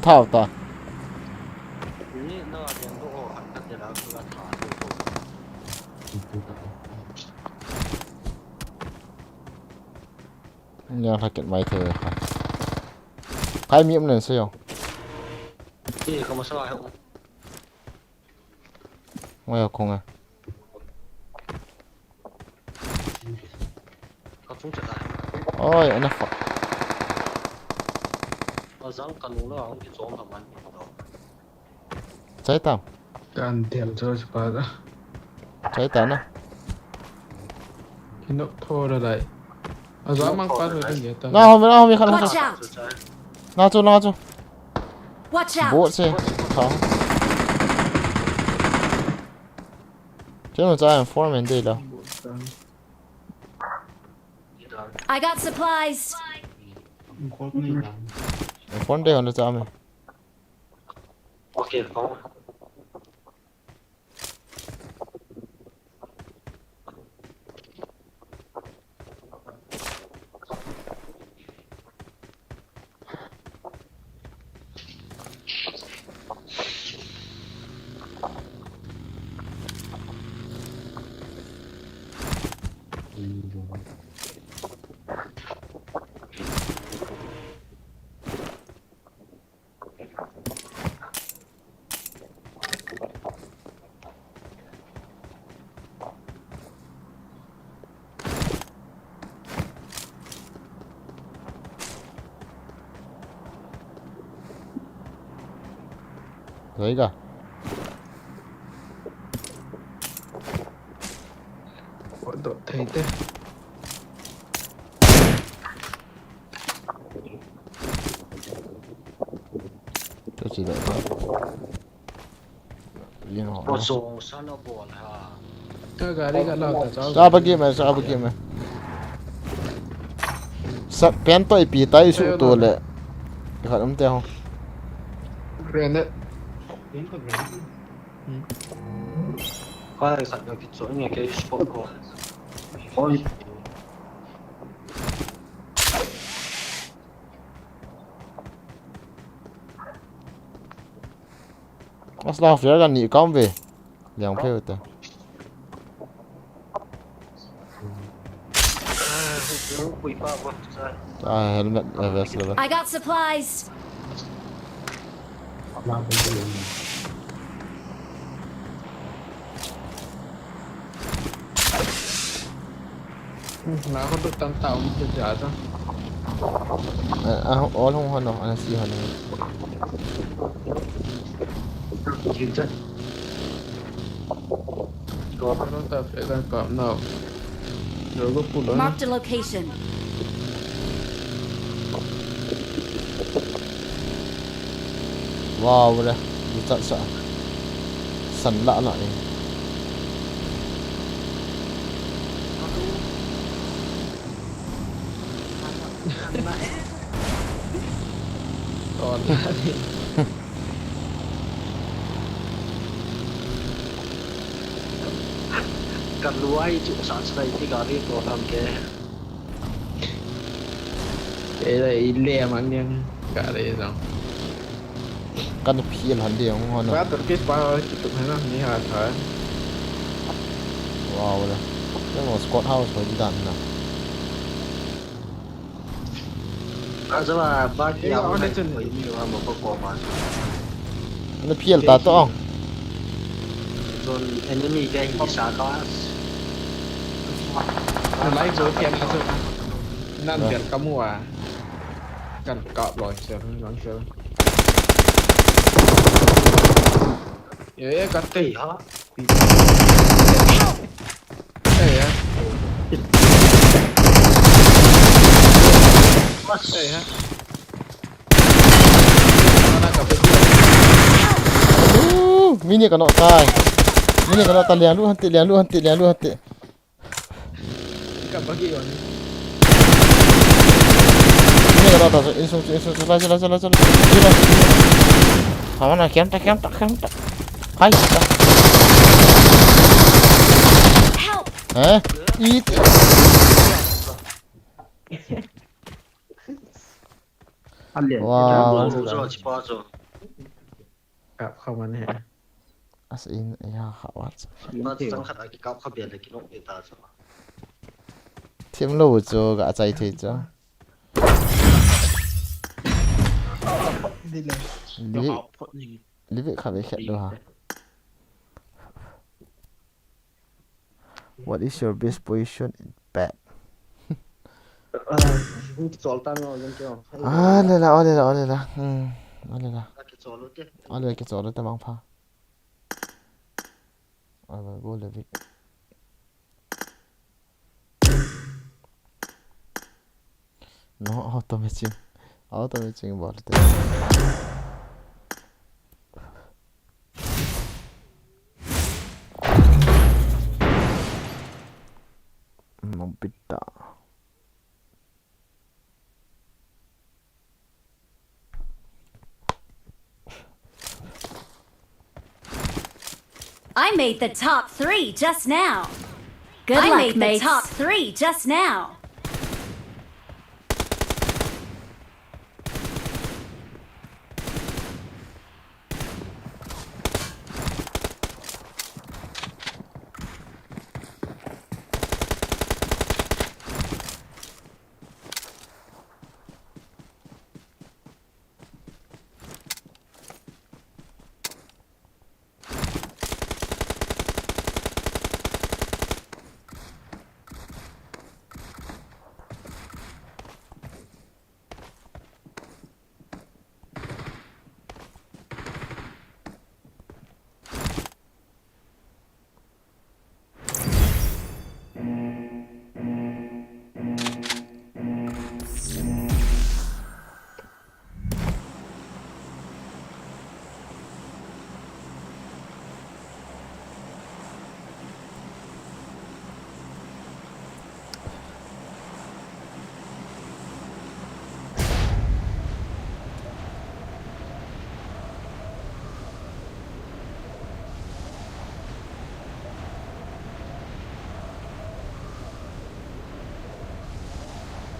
Thao ta. Nia la ket mai thei kha. Khai mi um nen se yo. Ti ka ma sa ho. Ngoi a khong a. Ka chung cha ta. Oi, ana fa. Ka jang ka nung la ang ki chom ka man. Chai tam. Kan tel cho si pa da. Chai ta na. Ki nok tho da dai. A za mang pa tho ding ya ta. Na hom, na hom, khan, khan. Watch out! Na chu, na chu. Watch out! Bo se. Tha. Chen ma cha four man de la. Bo se. I got supplies. Phone de hon cha me. Okay, phone. Rồi cả. Ủa, đội thầy thế. Tôi chỉ đợi thôi. Yên ổn. Ủa, số sao nó buồn hả? Ka gari ka lau ta chao. Sa bagi me, sa bagi me. Sa pen to ipi tai su to le. Ka um te ho. Grenade. Pen to grenade. Hmm. Ka sa ka kit so ni ke spot ko. Oi. Asla flare gun ni kam ve. Liang pheu ta. Ah, helmet, eh, vest le. I got supplies. Na ko tu tam ta um tu ja ta. Ah, ah, all hung hono, ana si hono. Ko ko ta pe kan ka na. Yo ko pulo. Marked a location. Wow, re. Ni cha cha. San la la ni. Ton la ni. Kan luai chu sa sa ti gari to tham ke. Te da ile man yang gari jong. Kan phial han ding ho na. Ba tur ke pa ki tu na ni ha tha. Wow la. Kemo squad house ho di dan na. Ajawa ba ki ya na chun ni ma ma ko ko ma. Na phial ta to. Chun enemy ke hi sa ka. Lai jo phial na chu. Nan phial ka mu a. Kan kap loi sel, loi sel. Ye, ye, kat te. Ei ha. Ei ha. Ei ha. Mana ka pe. Uh, mini ka no tai. Mini ka no ta lian lu han te, lian lu han te, lian lu han te. Ka bagi on. Ini ka ta, insung, insung, chala, chala, chala, chala. Chala. Hawana, kiam ta, kiam ta, kiam ta. Hai, ta. Help! Eh? It. Wow. Kap kha man he. As in, ya, kha wat. Ba chang khat a kikap kha bia le kinok bia ta chu. Thim lo chu ga chai thei chu. Dile. Live, live kha be khet do ha. What is your best position in pad? Ah, chol ta ngo jong kyo. Ah, le la, o le la, o le la. Hmm, o le la. Ki chol u te. O le, ki chol u te mang pha. Oi, oi, go le Vic. No, auto matching. Auto matching bol te. Nobita. I made the top three just now. Good I luck, made mates. The top three just now.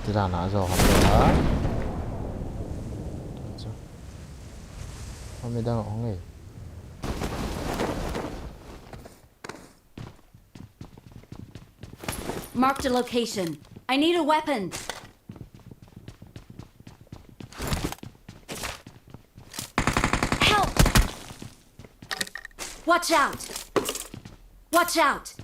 Tira na jo ham lo ha. Chu. Hami dang hong e. Marked a location. I need a weapon. Help! Watch out! Watch out!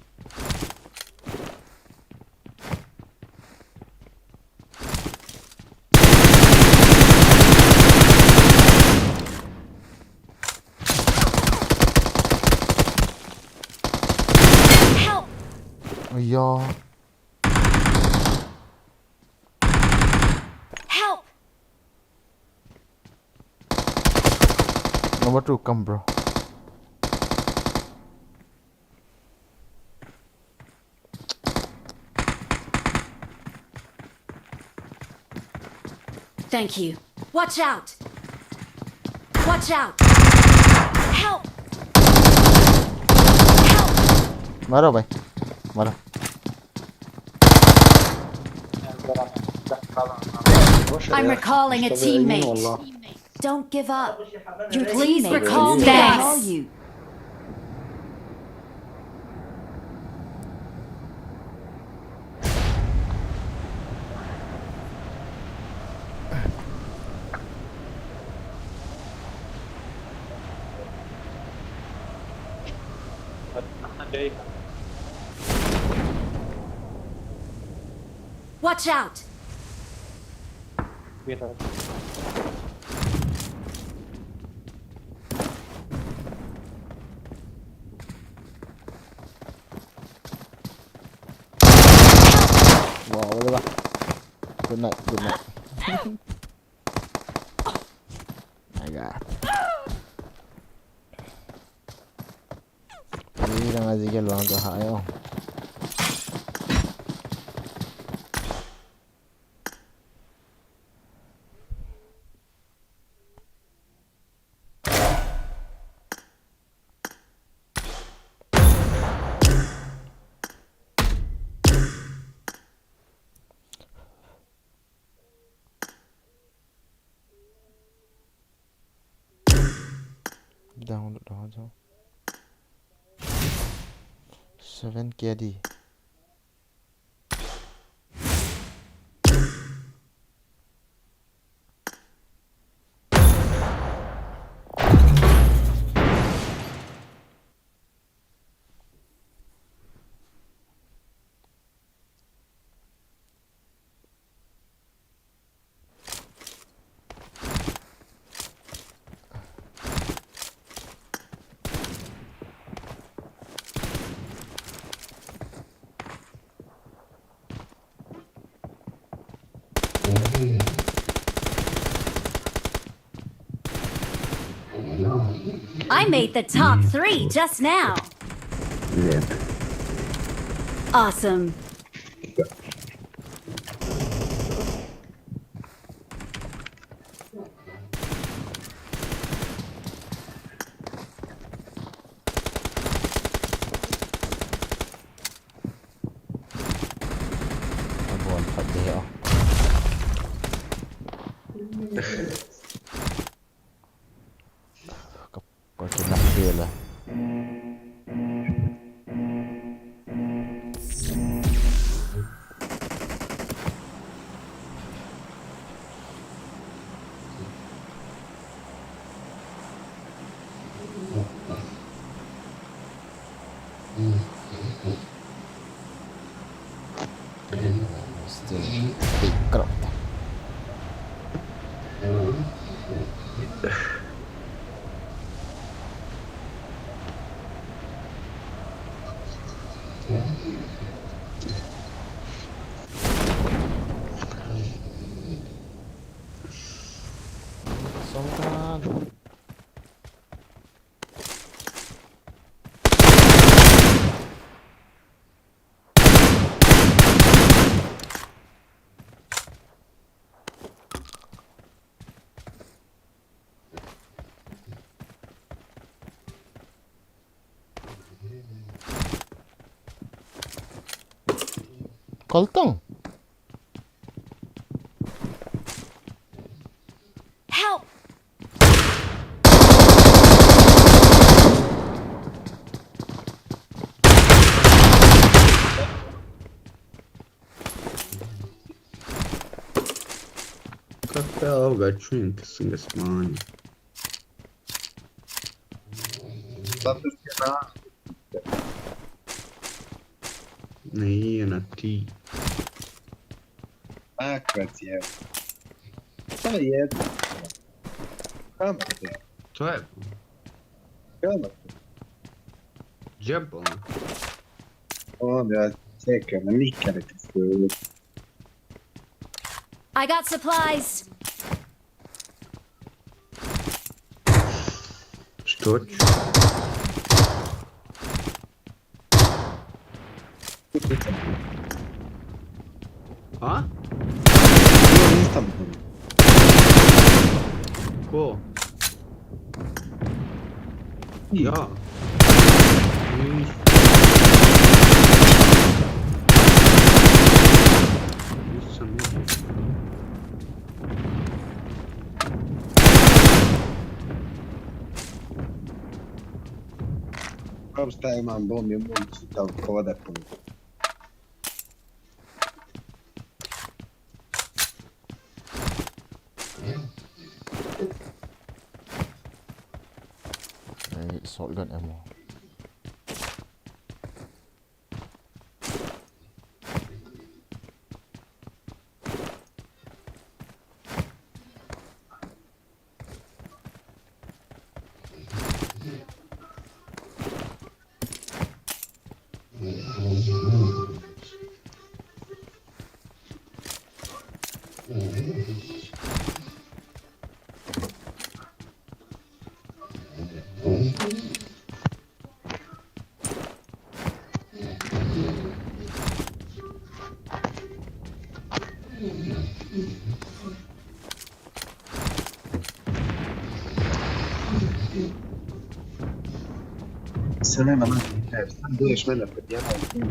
Help! Aya. Help! Number two, come, bro. Thank you. Watch out! Watch out! Help! Help! मारो भाई, मारो। I'm recalling a teammate. Don't give up. Your teammate recall you. Watch out! Wow, wala ba? Good night, good night. My God. Hindi na nga sige lang to hayo. Download đó cho. Seven K D. I made the top three just now. Awesome. Still big crowd. Songkran. Kaltang. Help! Ka fel ga trin ka singa smani. Nei, na ti. Akkurat, ja. Tää ei. Come on. Tää. Come on. Jump on. Oh, ja, sekä mä mikä oli. I got supplies. Что? А? Ну, они там были. Ко? Я. Ой. Ой, сам. Просто я имам бомбе мультик там кого-то. Ei, shotgun ammo. Sene bana, sen bu eşmenle pediya,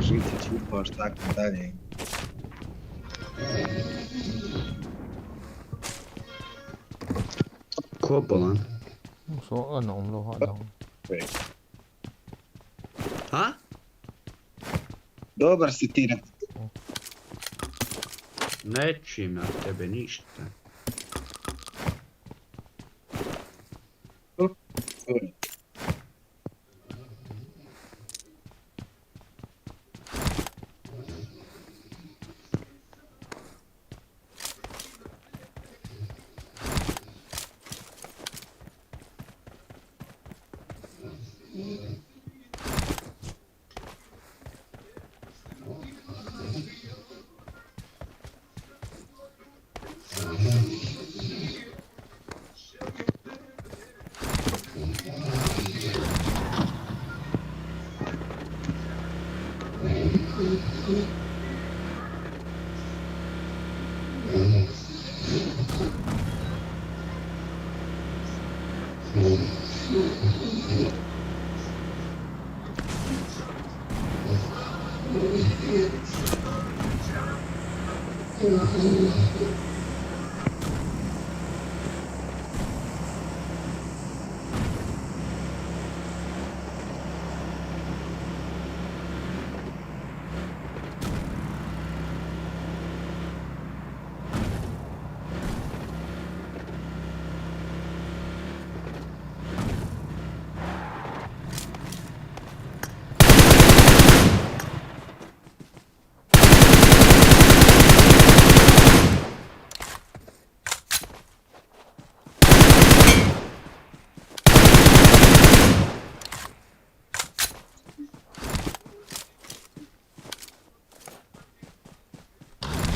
jiti çu partak dalje. Kopalan. So, ano, umlo ha dang. Ha? Dobar si ti. Ne čujem ja tebe ništa.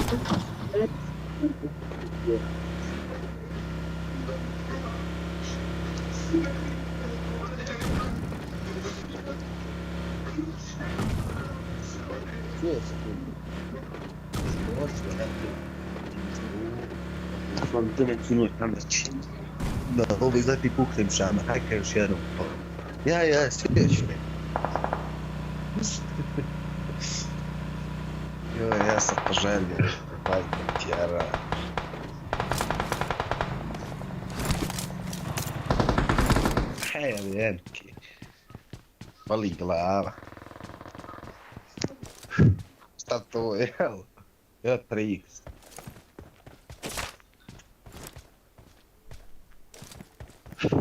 From the nineteen hundred. No, هو بالذات يكون خمسة، ما حكى شيء. يا، يا، شيء، شيء. يا، يا، سقف جامد. يا را. حيا يا بكي. Vali glava. Sta to, evo. Evo tri iks.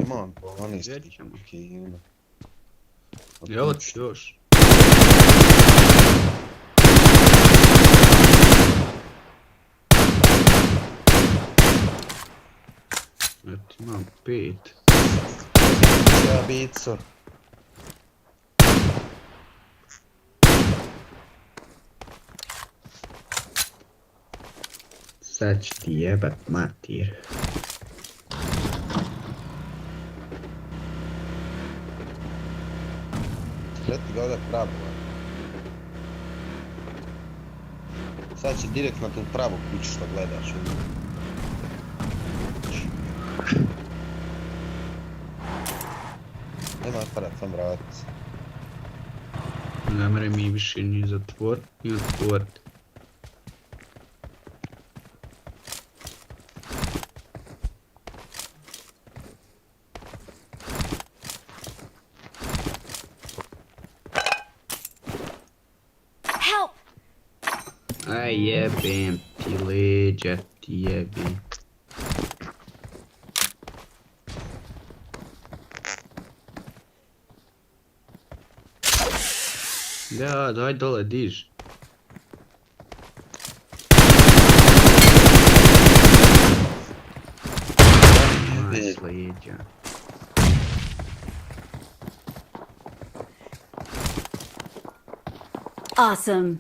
Ima on, on isti. Još ćemo. Okej, ima. Još, još. Eto, imam pet. Ja, bico. Sad će ti jebat mater. Leti ga ovdje pravo. Sad će direktno tu pravo kuću što gledaš. Nema otvarat, sam vrat. Ne more mi više ni zatvor, ni otvorit. Help! Aj, jebem ti leđa, ti jebem. Da, daj dole, diž. Aj, leđa. Awesome.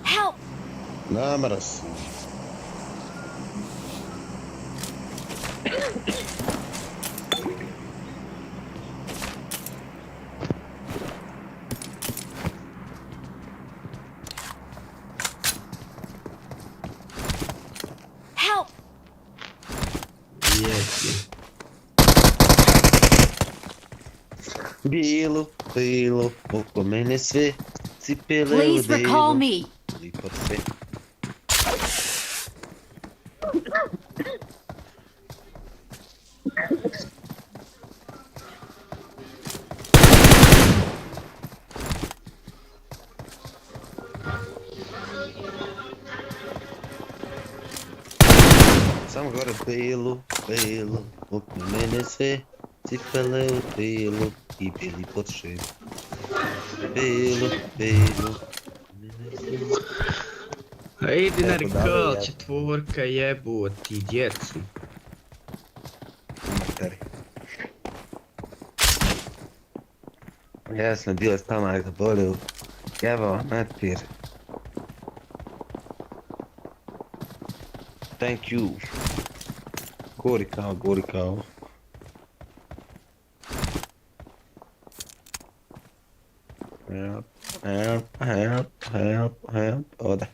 Help! Namras. Help! Jeste. Bilo, bilo, oko mene sve, cipele. Please recall me. Lipo sve. Samo gore, bilo, bilo, oko mene sve, cipele u bilo i bili pod šem. Bilo, bilo. Ajde, narikal, četvorka, jebote, djecu. Materi. Jasno, bilo je stalno, ajde, bolje. Evo, Matir. Thank you. Gori kao, gori kao. Help, help, help, help, help. Ovdje.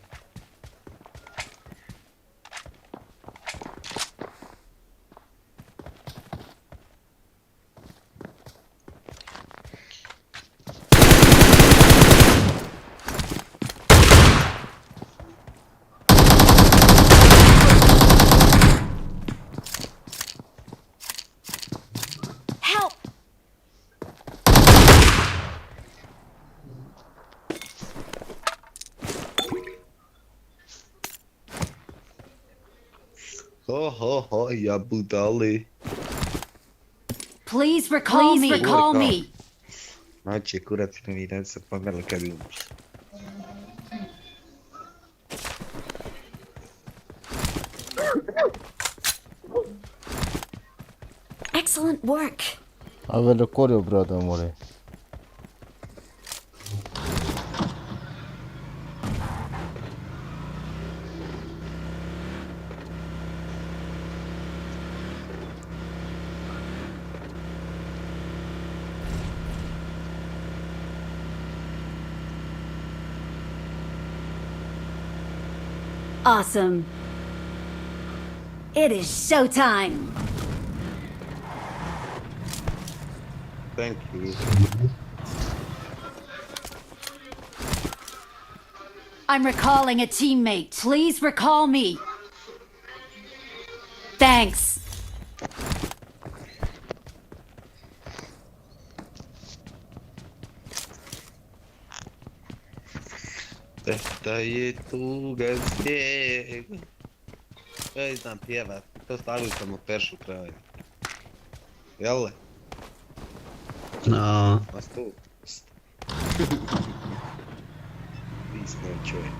Help! Ho, ho, ho, ja budale. Please recall me. Please recall me. Noche cura te vida se ponga la cabina. Excellent work. Ave le coreo, brother, more. Awesome. It is showtime. Thank you. I'm recalling a teammate. Please recall me. Thanks. Testa e tu gazego. Ei, znam pjeva, to stavili sam u peršu kraj. Jel le? No. Mas tu. Pismo čovjek.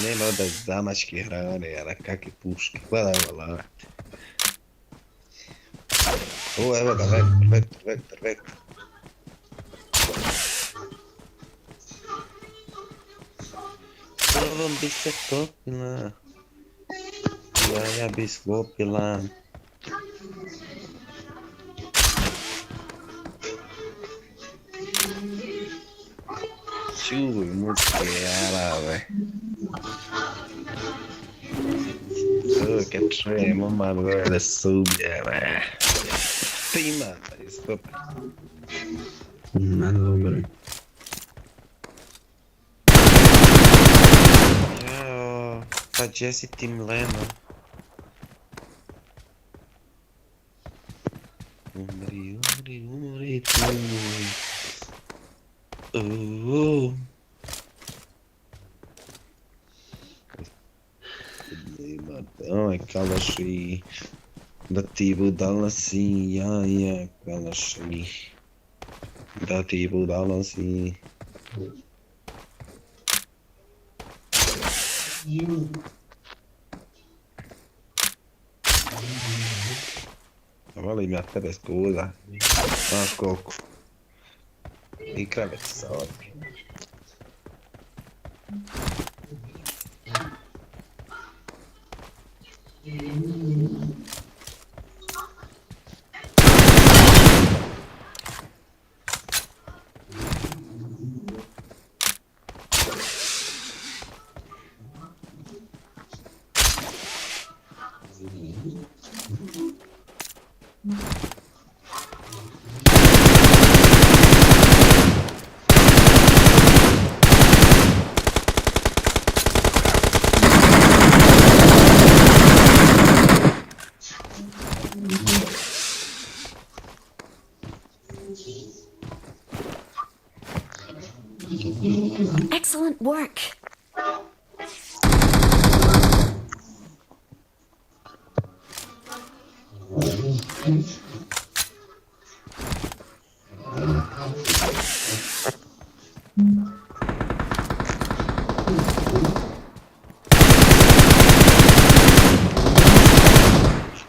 Nema ovdje zamačke hrane, a na kake puške. Gledaj, vala. O, evo ga, vektor, vektor, vektor, vektor. Ovom bi se topila. Ja, ja bi sklopila. Čuj, mučke, jarabe. Čuj, kaj čujem, imam gore da se ubijemo. Ti ima, taj stop. Ma dobro. Jao, pa gdje si ti, mleno? Umri, umri, umri, tu. O. Nema, oj, kalaši. Da ti budala si, ja, ja, kalaši. Da ti budala si. Voli mi ja tebe skuda. Znaš koliko. I kravet sa ovdje. Excellent work.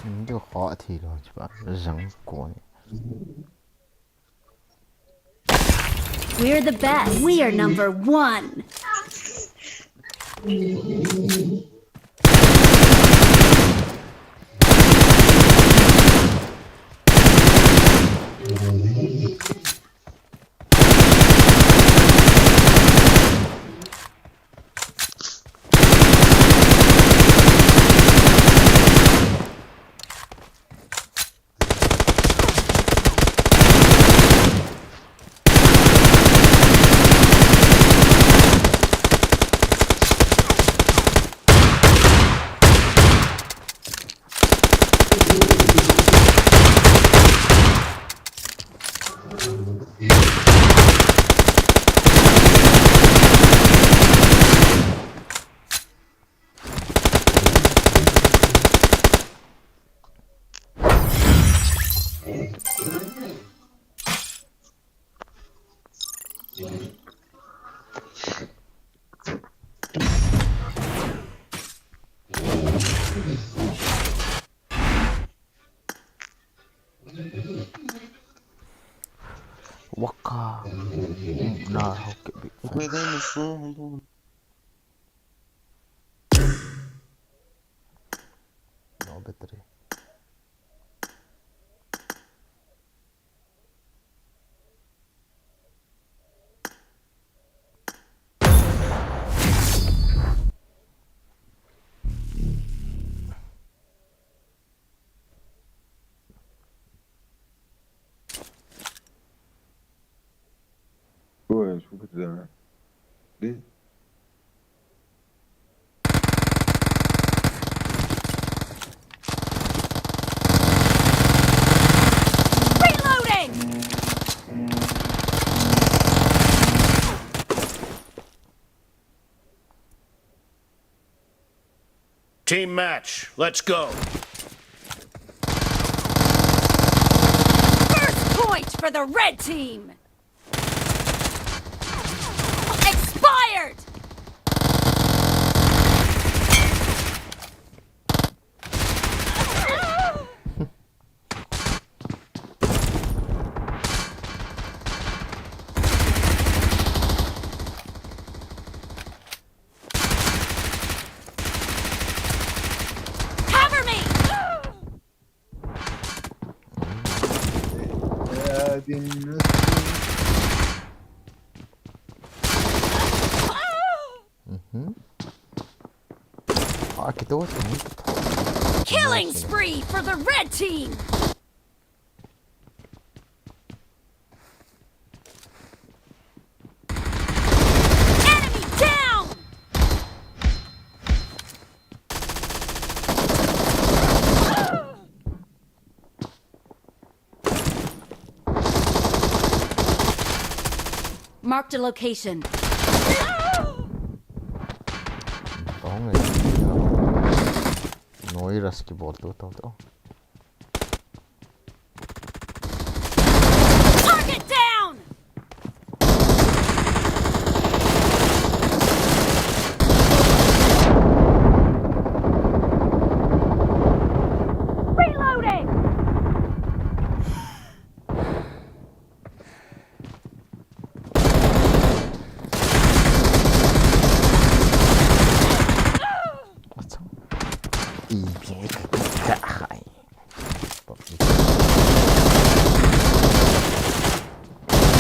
Ndio kho thi lo, chupa zang ko ni. We're the best. We are number one. Waka. Na, okay, big fan. Where they must go, go. No battery. Ой, сколько ты, да? Ты? Reloading! Team match, let's go. First point for the red team. Expired. Cover me! Mhm. Ah, kita watu. Killing spree for the red team! Enemy down! Marked a location. Tong e. Noi ras ki bol tu tong tu. Target down! Reloading!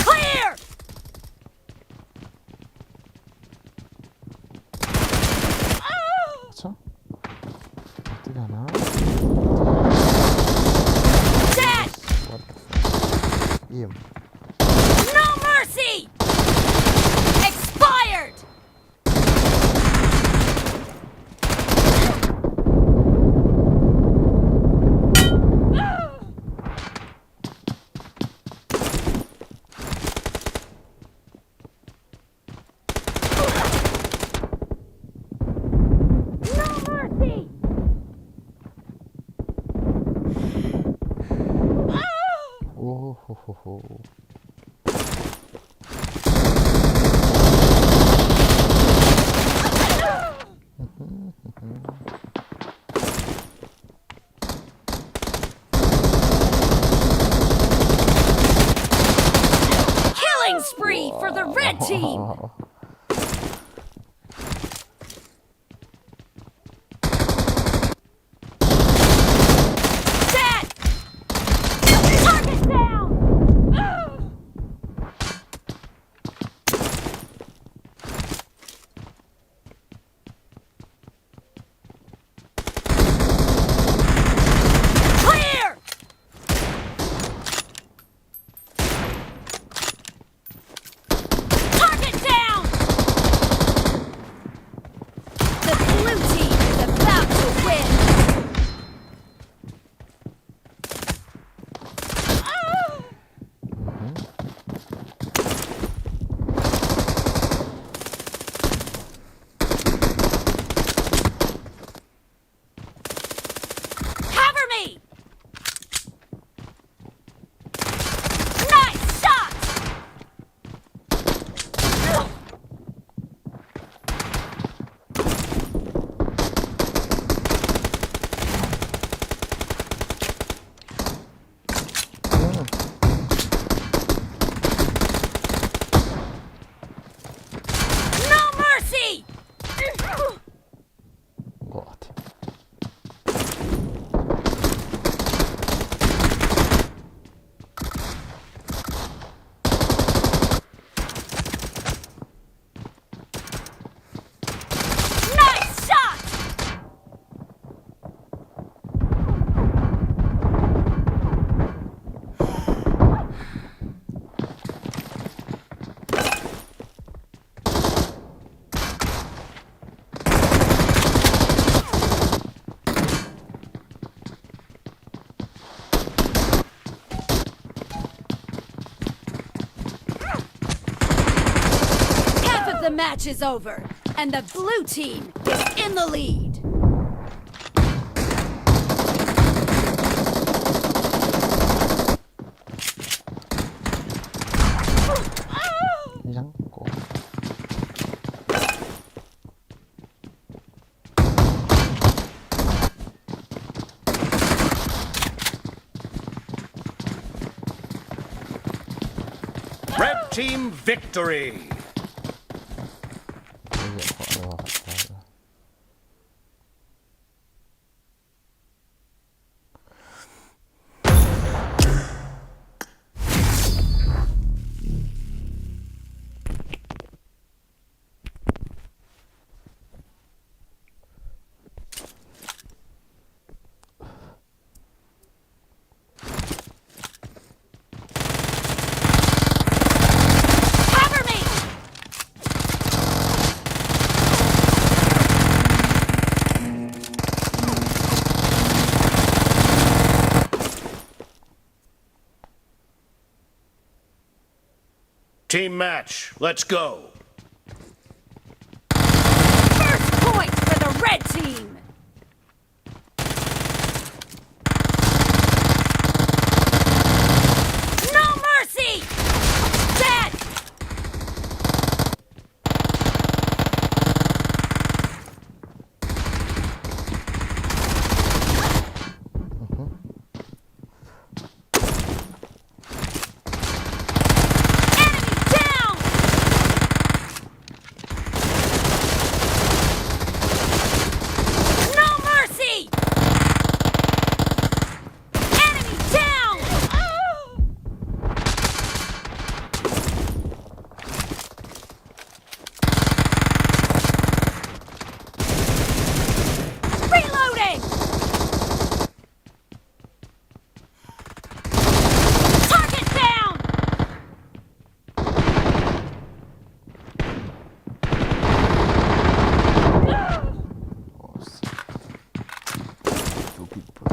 Clear! Acha. Ati gana. Dead! What the fuck? Im. No mercy! Expired! No mercy! Oh, ho, ho, ho. Killing spree for the red team! Dead! Target down! Clear! Target down! Match is over, and the blue team is in the lead. Jang ko. Red team victory. Cover me! Team match, let's go. First point for the red team. No mercy! Dead! Enemy down! No mercy! Enemy down! Reloading! Target down! Nossa. Two people.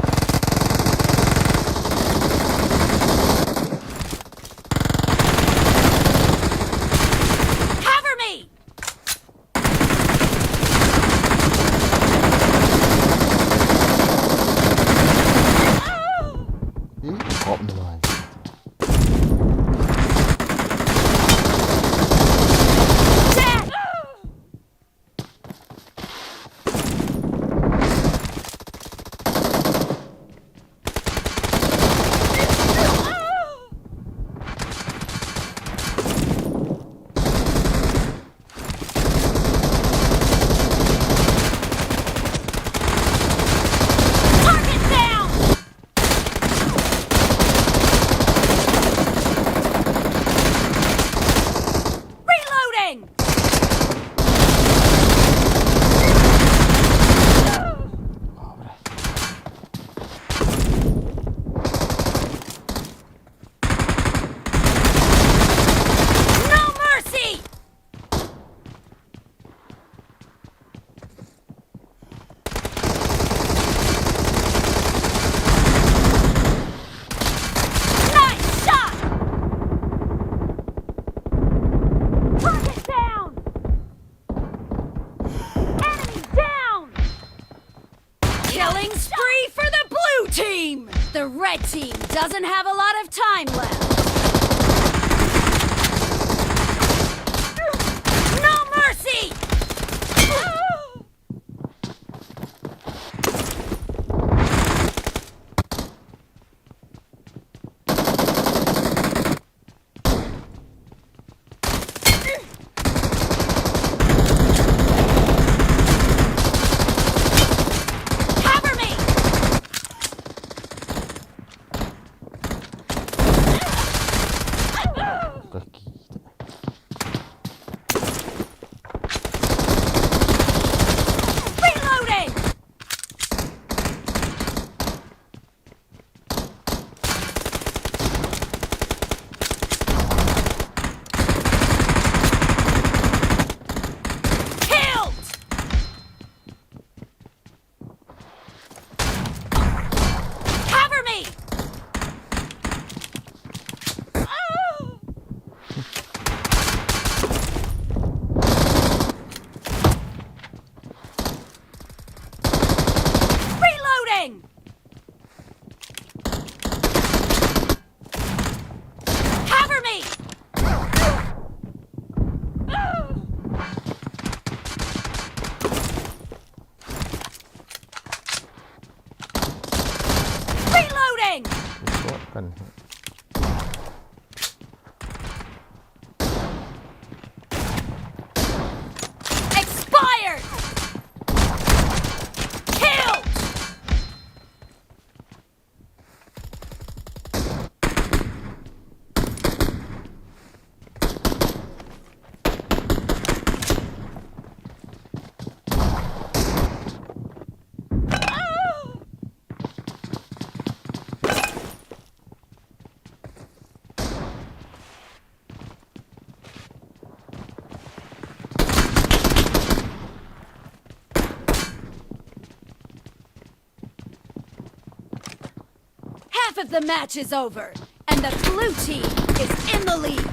Cover me! Ih, kop naman. Target down! Reloading! No mercy! Nice shot! Target down! Enemy down! Killing spree for the blue team! The red team doesn't have a lot of time left. No mercy! Cover me! pan hi. Expired! Killed! Half of the match is over, and the blue team is in the lead.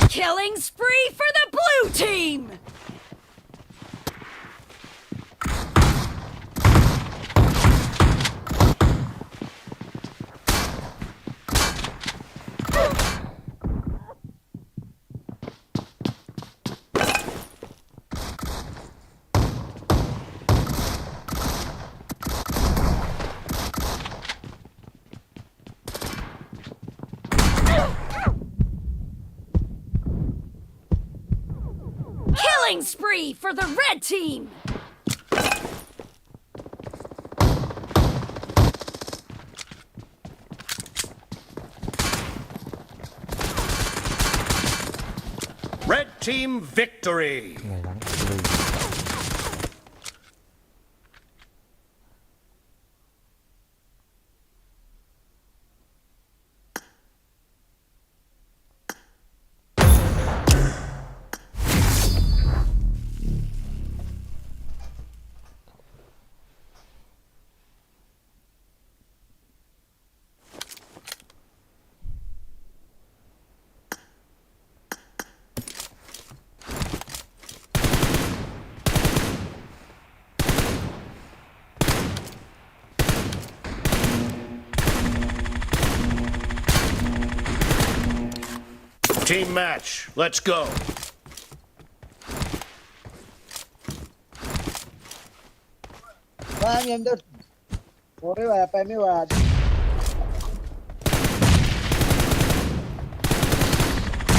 Killing spree for the blue team! Killing spree for the red team! Red team victory! Team match, let's go. Vaya mierda. Corre, vaya, pa' mi vaya.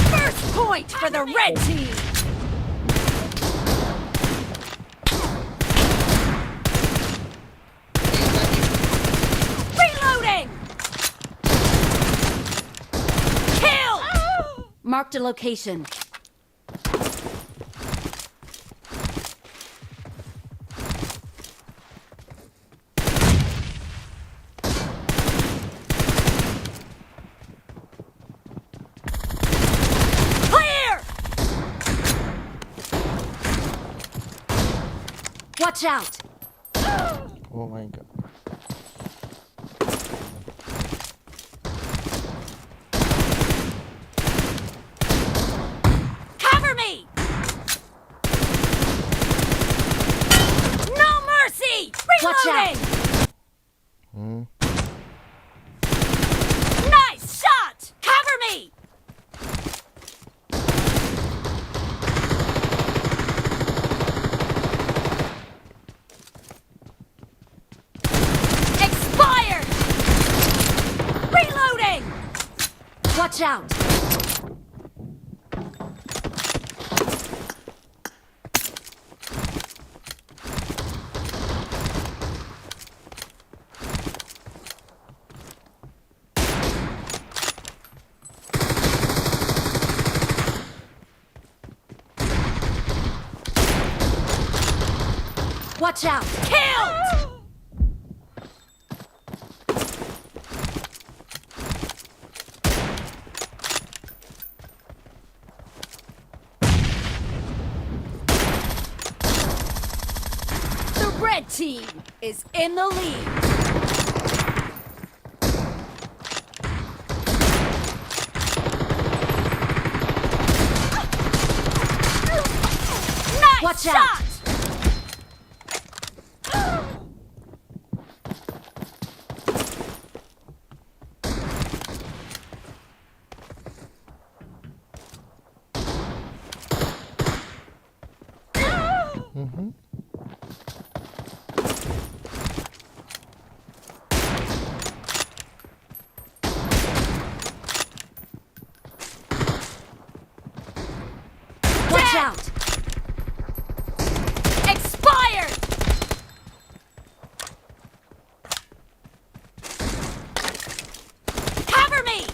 First point for the red team! Reloading! Kill! Marked a location. Clear! Watch out! Oh my god. Cover me! No mercy! Watch out! Reloading! Hmm. Nice shot! Cover me! Expired! Reloading! Watch out! Watch out! Killed! Red team is in the lead. Nice Watch out! Shot! Mm-hmm. Watch out! Expired! Cover me!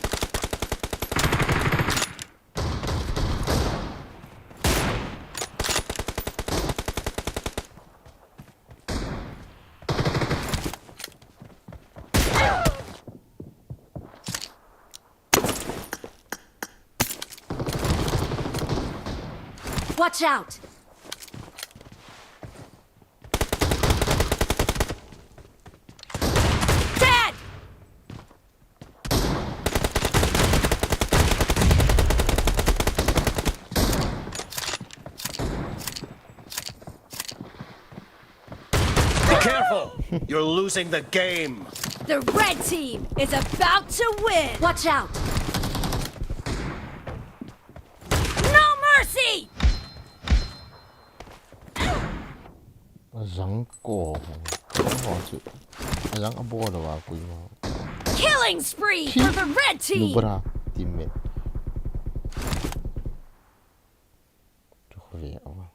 Watch out! Dead! Be careful! You're losing the game. The red team is about to win. Watch out! No mercy! Azang ko. Ko chu. Azang abol a kui ma. Killing spree for the red team. Nubra teammate. Chu khove awa.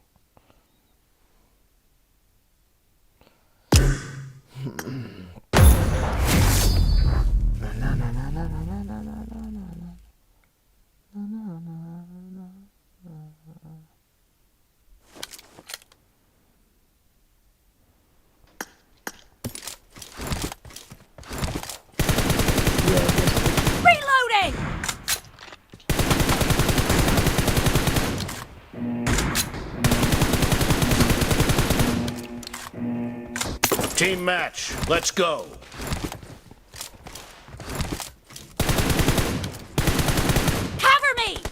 Reloading! Team match, let's go. Cover me!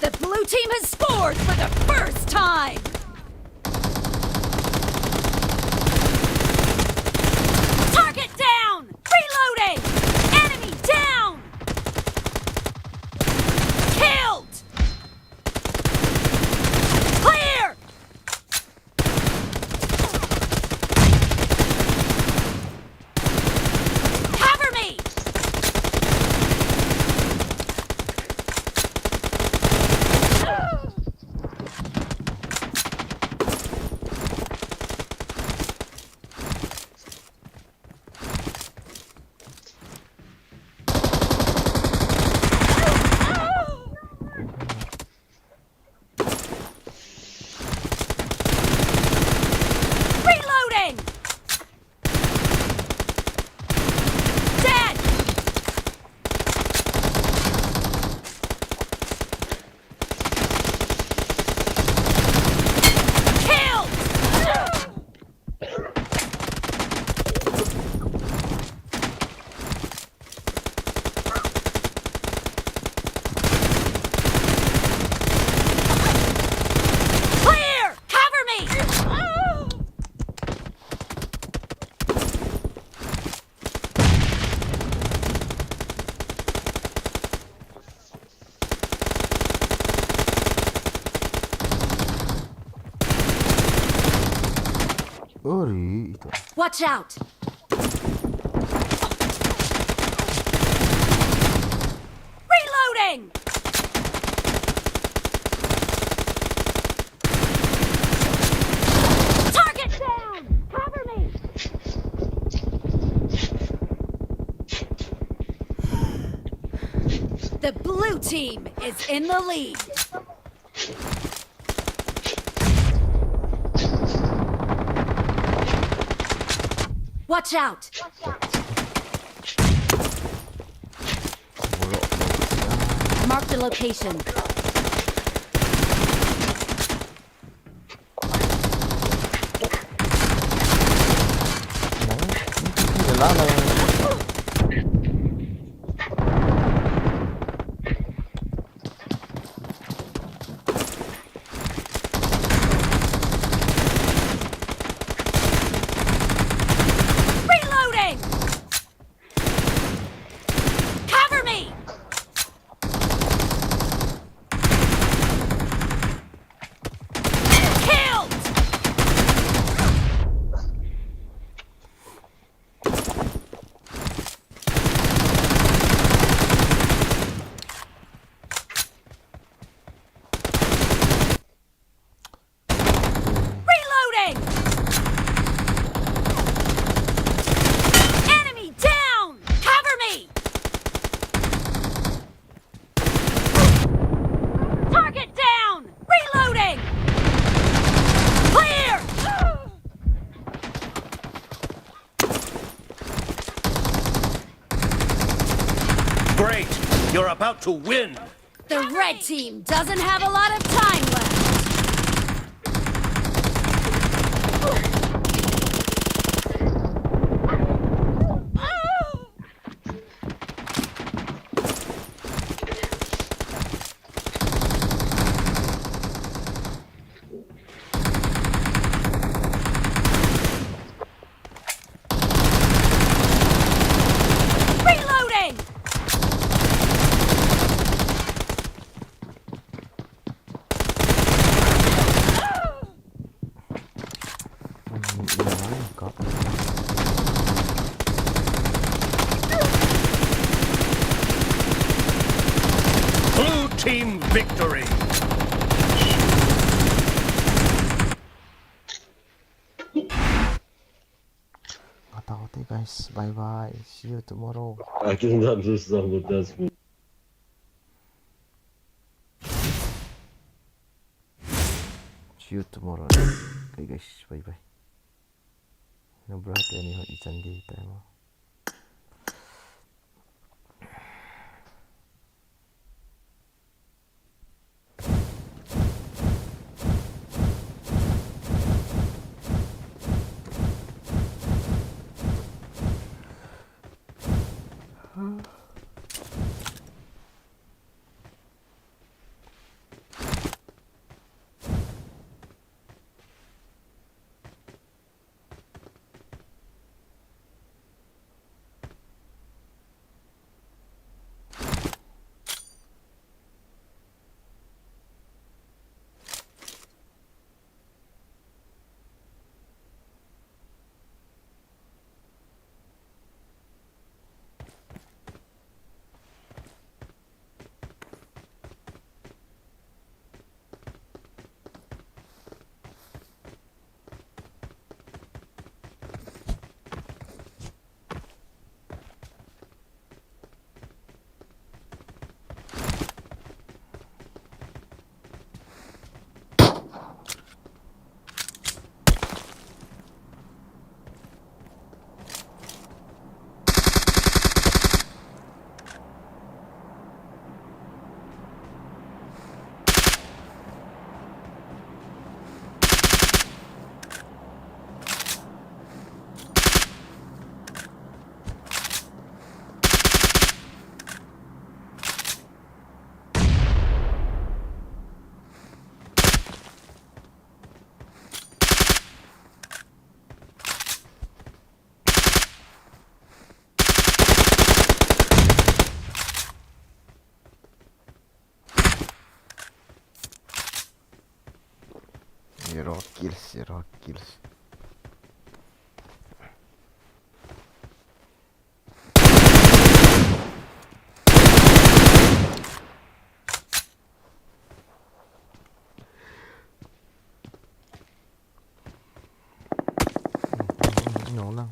The blue team has scored for the first time! Target down! Reloading! Enemy down! Killed! Clear! Cover me! Reloading! Dead! Killed! Clear! Cover me! Ori, ito. Watch out! Reloading! Target down! Cover me! The blue team is in the lead. Watch out! Mark the location. Lalo. Reloading! Cover me! Killed! Reloading! Enemy down! Cover me! Target down! Reloading! Clear! Great! You're about to win! The red team doesn't have a lot of time left. Reloading! Blue team victory! Ataote guys, bye bye. See you tomorrow. I cannot lose some of that. See you tomorrow. Okay guys, bye bye. No bro, teni ho ichan ge time. Zero kills, zero kills. No lang.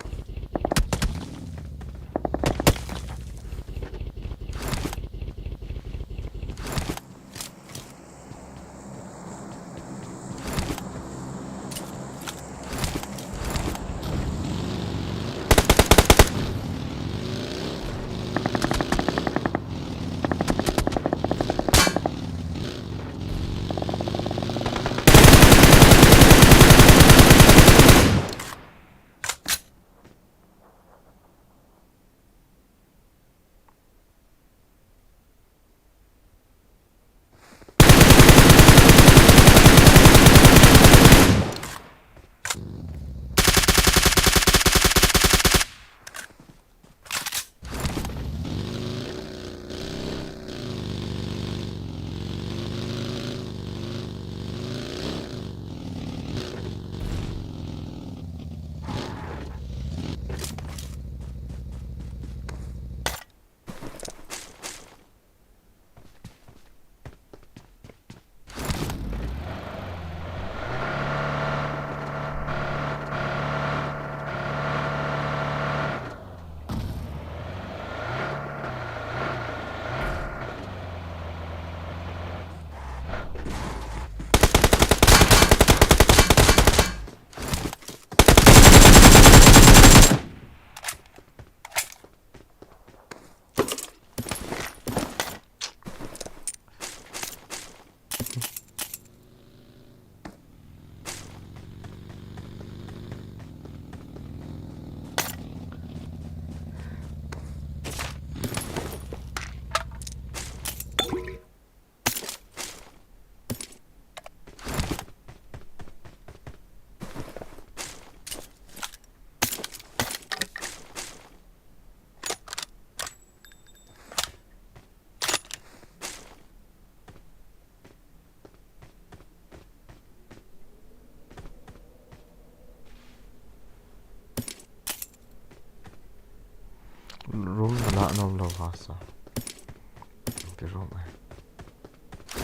Anom lou hasa. Ti rom ai.